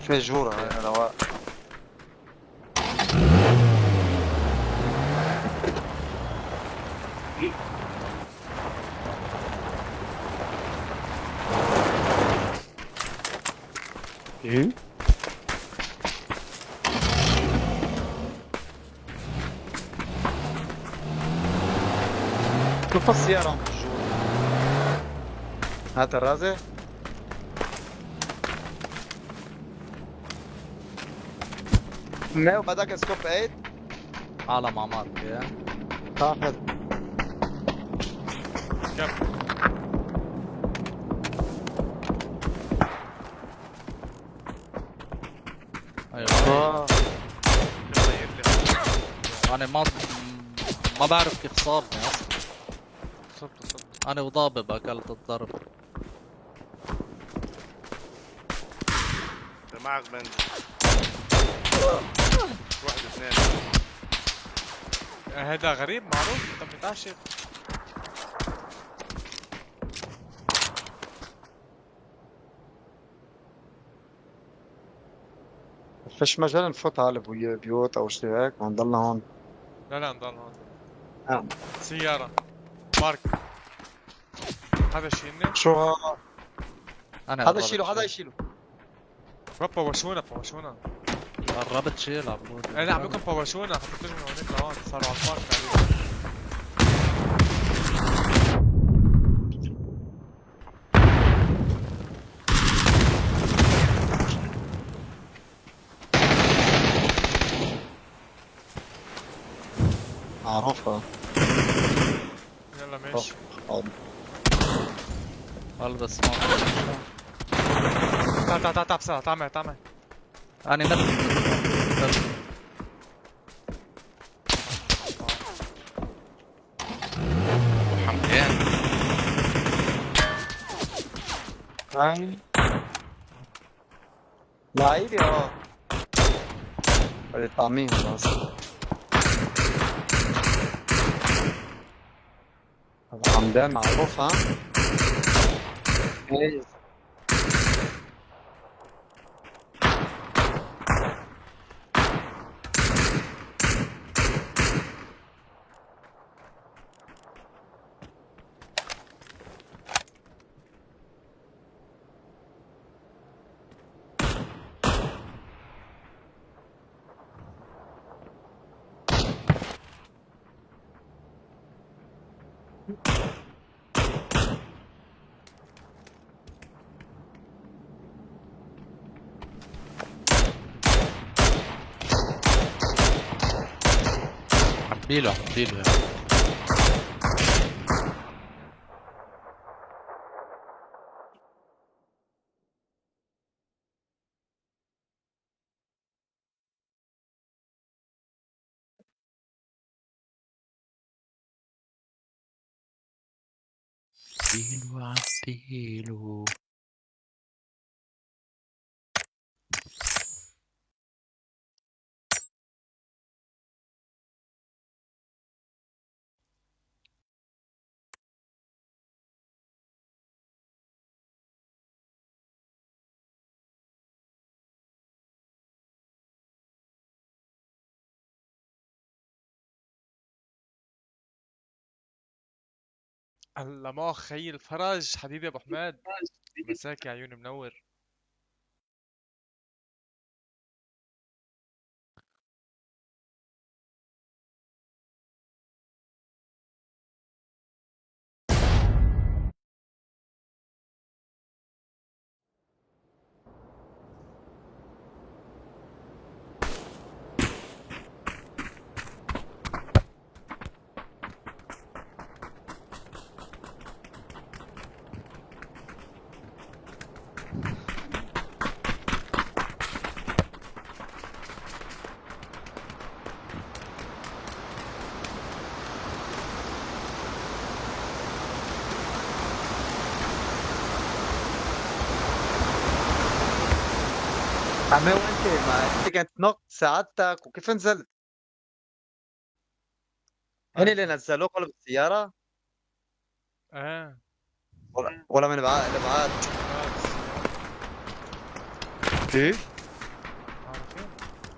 فجورة هاي رواق. ايه شوف السيارة عم تجور. هات الرازي. ما بدك سكوب 8؟ عالم عمار يا تاخذ. كم؟ ايوه. انا ما بعرف كيف صابني اصلا. صبت. انا وضابب اكلت الضرب. معك بنزل. واحد اثنين. هذا غريب معروف، انت بتعشر. فيش مجال نفوت على بيوت او شيء هيك ونضلنا هون. لا نضل هون. سيارة مارك. هذا شيلني. شو هذا؟ انا هذا شيله، هذا يشيله. رب بوشونا بوشونا. قربت شيل عبود. انا عم بكم بوشونا، حطيت من هونيك لهون، صاروا على البارك تقريبا. معروفة. يلا ماشي. البس ما تعال تعال تعال بسرعة، تعال معي تعال معي. أنا مت. حمدان. هاي لعيبة. بدي طعميهم بس. حمدان معروف. ها؟ عبيله عبيله. عبيله عبيله. هلا ما خي الفرج حبيبي ابو حماد، مساك يا عيوني منور. عمي وانت ما انت كنت نق ساعدتك وكيف نزلت؟ هن اللي نزلوك قلب السيارة؟ ايه ولا من بعاد لبعاد. ايه عارفين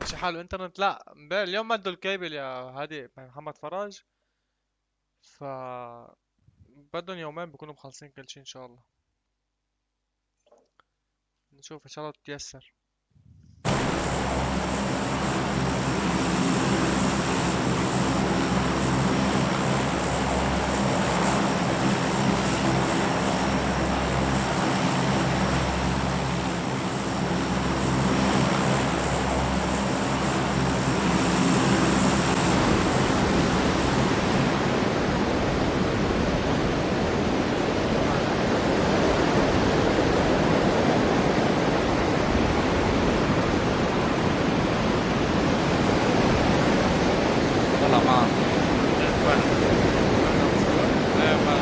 مشي حاله انترنت. لا امبارح اليوم مدوا الكيبل يا هادي مع محمد فرج، ف بدهم يومين بكونوا مخلصين كل شيء ان شاء الله. نشوف ان شاء الله تتيسر. طلع معنا. ايه ما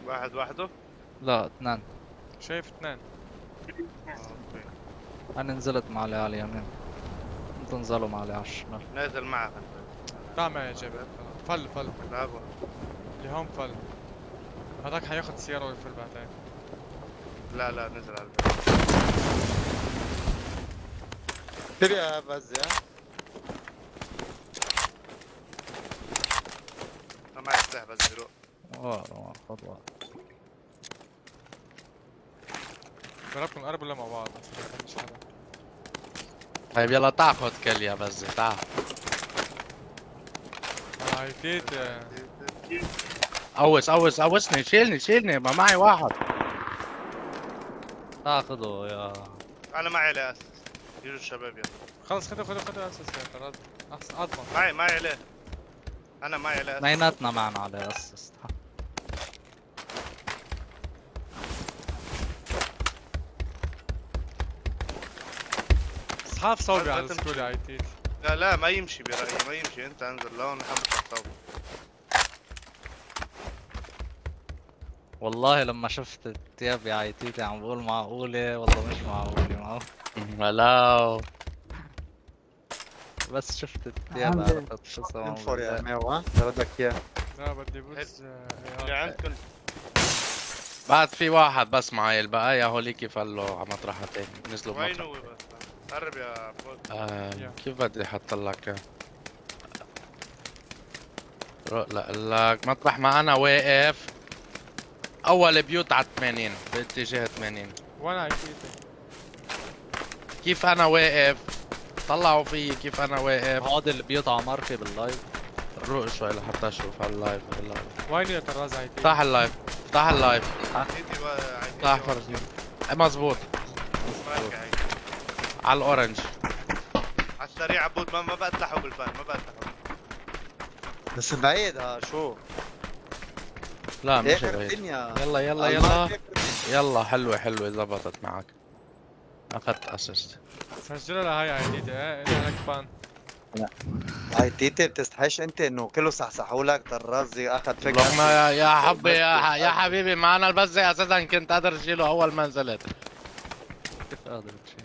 واحد وحده. لا اثنين. شايف اثنين. okay. انا نزلت مع علي على اليمين، انتوا انزلوا مع علي على الشمال. نازل معك انت. تعال معي يا جابر. فل فل العبوا. اللي هون فل. هذاك حياخد السيارة ويفل بعدين. لا لا نزل على البيت. تبي يا بز يا انا معي سلاح بس بروح. ورا خذ واحد. ضربكم قرب ولا مع بعض؟ عشان ما يفهمش حدا. طيب يلا تعال خذ كل يا بزي تعال. عيتيت قوس قوس قوسني، شيلني شيلني، ما معي واحد. تعال خذوا يا انا معي لا اساس. يجوا الشباب يلا. خلص خذوا خذوا خذوا اساس يا ترى احسن اضمن. معي معي ليه؟ انا معي لا اساس. اثنيناتنا معنا على اساس. اصحاب صوبي ما على تمشي. السكول يا عيتيت. لا لا ما يمشي برأيي، ما يمشي. انت انزل لهون نحن بنطلع صوب. والله لما شفت التياب يا عيتيتي عم بقول معقولة والله مش معقولة، معقولة. هلاو. بس شفت التياب عندي عرفت شو اسمه. انفور يا ميو، ها اذا بدك اياه. لا بدي بوز اللي عندكم بعد في واحد بس معي، البقايا هوليك فلوا على مطرحة تاني، نزلوا وين بمطرح. هو بس؟ قرب يا عبود. كيف بدي احط لك؟ روق لك مطرح ما انا واقف. اول بيوت على 80 باتجاه 80. وين عيتيتي؟ كيف انا واقف؟ طلعوا فيي كيف انا واقف. هودي البيوت على ماركي بال live. روق شوي لحتى اشوف على ال live. ال live. وين يا طراز عيتيتي؟ افتح ال live، افتح ال live. عيتيتي بقى، عيتيتي افتح فرجيني. إيه، مزبوط. معك عيتيتي. على ال orange. على السريع عبود، ما بقتلحوا بالفن، ما بقتلحوا. بس بعيد ها شو؟ لا مش اخر بعيد. الدنيا. يلا يلا يلا يلا. حلوة حلوة زبطت معك. اخذت assist. سجلها لهي عيتيتي. ايه إلها لك ban. هاي تيتي بتستحش انت انه كله صحصحوا لك طرازي اخذ فكرة. لك ما يا حبي يا حبيبي، ما انا البزي اساسا كنت قادر اشيله اول ما نزلت. كيف قادر تشيل؟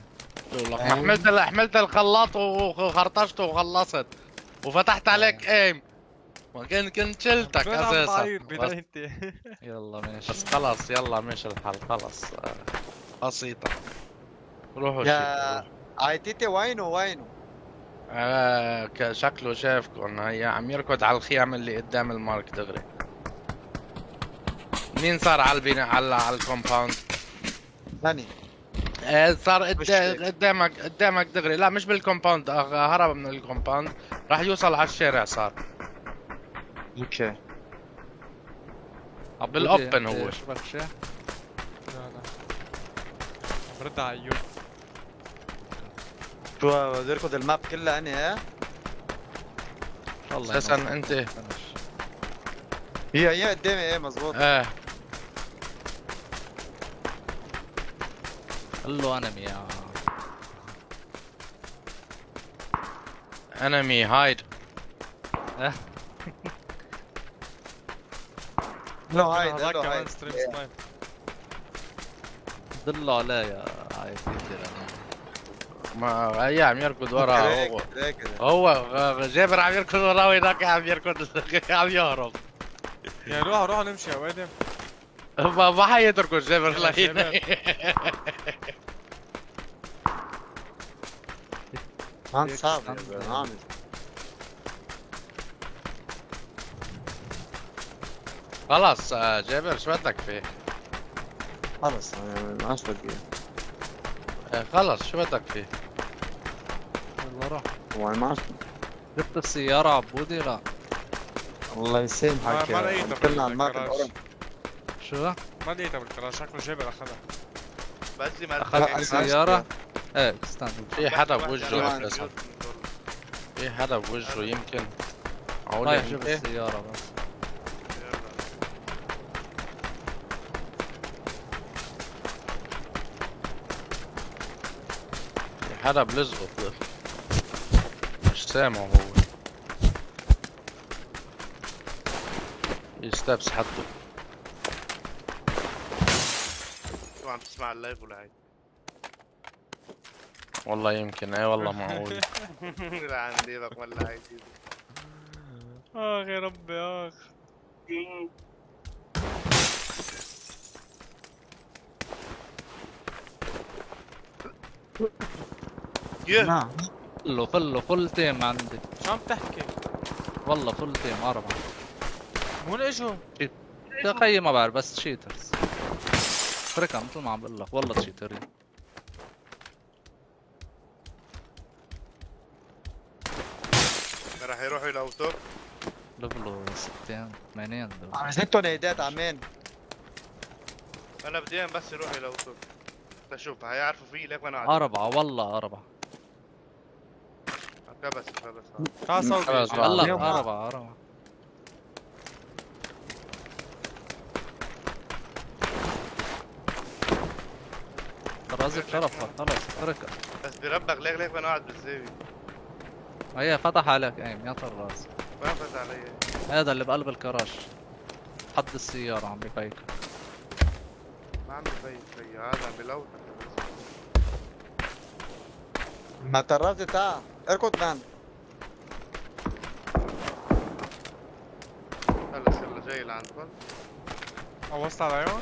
شو لك ما حملت الخلاط وخرطشته وخلصت وفتحت عليك aim. ما كنت شلتك وين عم اساسا. تعيط بس, بدايتي؟ يلا ماشي. بس خلص يلا مش الحال خلص. بسيطة. روحوا يا شيلوا. هاي تيتي وينه وينه؟ شكله شافكم. هي عم يركض على الخيام اللي قدام ال mark دغري. مين صار على البناء على ال compound؟ ثاني. صار مش هيك. قدامك قدامك دغري. لا مش بال compound، هرب من ال compound راح يوصل على الشارع صار. okay عبودي، بال open أنت هو. شو بدك شيء؟ لا لا برد على ايوب. شو بده يركض ال map كلها انا؟ ان شاء الله اساسا ينزل. انت هي قدامي. ايه مزبوط. ايه قل له enemy يا enemy hide. له هايد هذاك له كمان هايد. stream snipe. دلوا عليه يا هاي تيتي لأنه ما هي عم يركض ورا هو. هو جابر عم يركض وراه وهناك عم يركض عم يهرب. يا روح روح نمشي يا وادم. ما حيتركوا جابر يلا لهنا. هون صعب يا زلمة، عامل. خلص جابر شو بدك فيه؟ خلص ما عادش بدي إياه. خلص شو بدك فيه؟ يلا روح. هو ما عادش. جبت السيارة عبودي؟ لا الله يسامحك. ما لقيتها كلنا عم ناكل بالكراج. قرن. شو؟ ما لقيتها بالكراج، شكله جابر اخذها. بس ما اخذت السيارة؟ ايه استنى. في حدا بوجهه اساسا، في حدا بوجهه يمكن. رايح جيب السيارة بس. في حدا بلزقه، مش سامعه هو. في steps حده. شو عم تسمع ال live ولا هيك؟ والله يمكن، اي والله معقول. لا عندي بك ولا هيك. اخ يا ربي اخ. نعم. فلو فلو full team عندي. شو عم تحكي؟ والله full team 4. وين اجوا؟ يا خيي ما بعرف بس cheaters. اتركها مثل ما عم بقول لك، والله cheater ين. راح يروحوا يلوتوا. level و 60 80. عم زدتوا نيدات عمين. انا بدي اياهم بس يروحوا يلوتوا. لشوف هيعرفوا فيه ليك وانا قاعد. 4 والله 4. كبس كبس. تعال صوبي. خلص عم بقول لك بعد. 4. طرازي بشرفك خلص اتركها. بس بربك ليك ليك وانا قاعد بالزاوية. هي فتح عليك aim يا طراز. ما فتح علي. هذا اللي بقلب الكراج. حد السيارة عم بفيك. ما عم بفيك في هذا عم بلوتك. ما طرازي تعال اركض man. خلص يلا جاي لعندكم. وصلت عليهم؟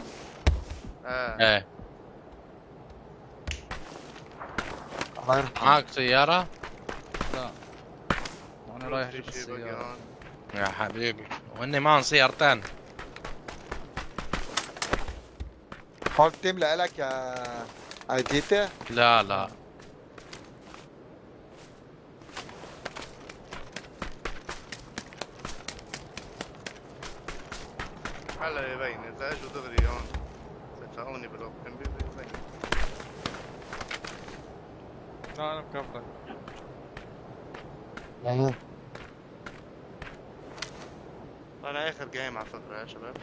ايه. الله يرحمه. معك سيارة؟ لا انا رايح اجيب السيارة. يا حبيبي وهن معهم سيارتين. هول team لإلك يا ايديتا؟ لا لا. هلا يبين اذا اجوا دغري هون صدقوني بال open بيبين. لا انا مكفرك. انا اخر game على فكرة يا شباب.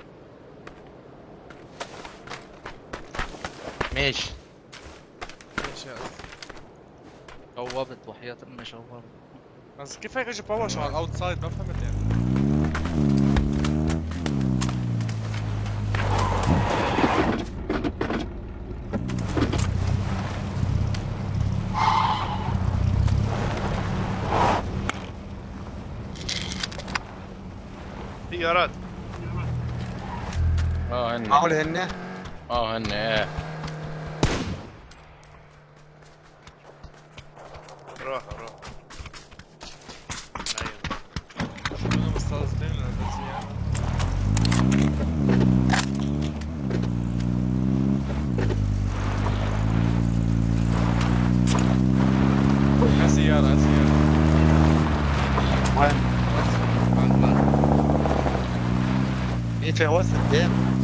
ماشي. ماشي يا قصدي. شوبت وحياة امي شوبت. بس كيف هيك اجوا بوشوا على ال outside ما فهمت يعني. سيارات. هن. معقول هن؟ هن ايه. روحوا روحوا. نايم. شو بدهم مستلزمين ولا بس يعني؟ يا سيارة يا سيارة. وين؟ عندنا. مين في وسط قدام؟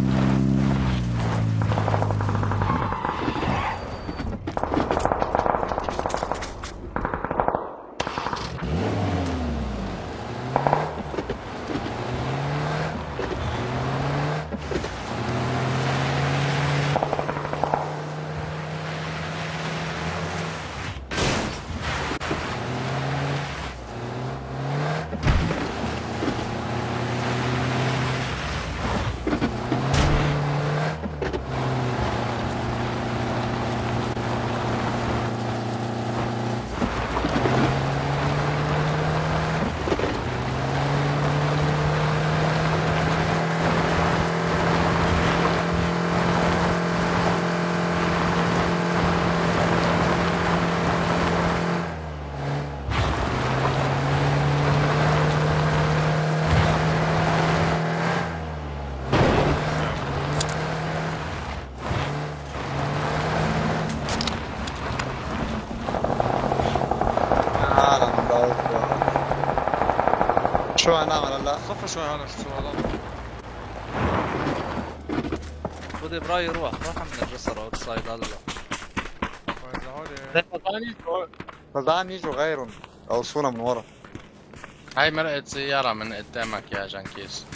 شو هنعمل هلا؟ صفى شوي هون شو هذا. خذي برايي روح روح من الجسر outside هلا. بس عم يجوا غيرهم قوصونا من ورا. هاي مرقت سيارة من قدامك يا جانكيز.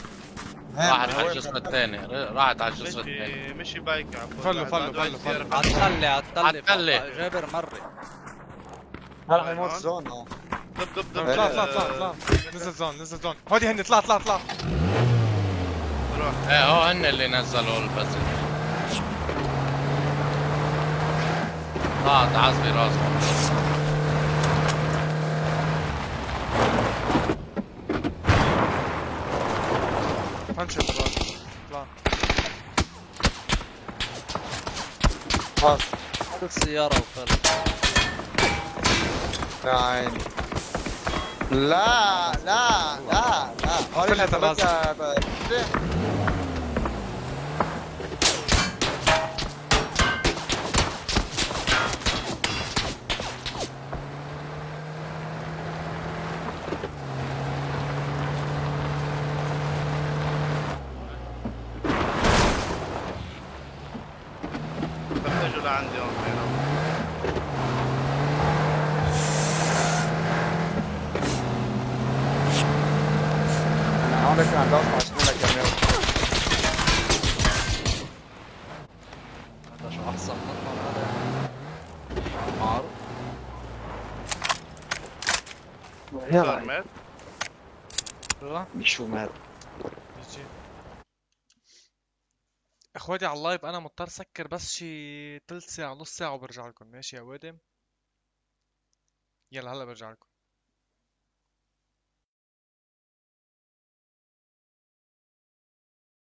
راحت على الجسر الثاني، راحت على الجسر الثاني. مشي مشي بايك عفوا. فلوا فلوا فلوا فلوا. عالتلة عالتلة. عالتلة. جابر مري. هلا حيموت zone. دب دب دب. اطلع اطلع اطلع اطلع. نزل zone نزل zone. هودي هن اطلع اطلع اطلع. روح. ايه هو هن اللي نزلوا البزل. طلعت عزبي راسهم. فنشر اطلع. خلاص. خذ السيارة وفل. يا عيني. لا لا لا لا. فلت الراس. اجوا لعندي هون اثنينهم. انا هون كان عم بسمع شنو كمان. هذا شو احسن منهم هذا؟ معروف. يلا مات. شو مات؟ اخواتي على ال live انا مضطر سكر بس شي تلت ساعة نص ساعة وبرجع لكم، ماشي يا وادم؟ يلا هلا برجع لكم.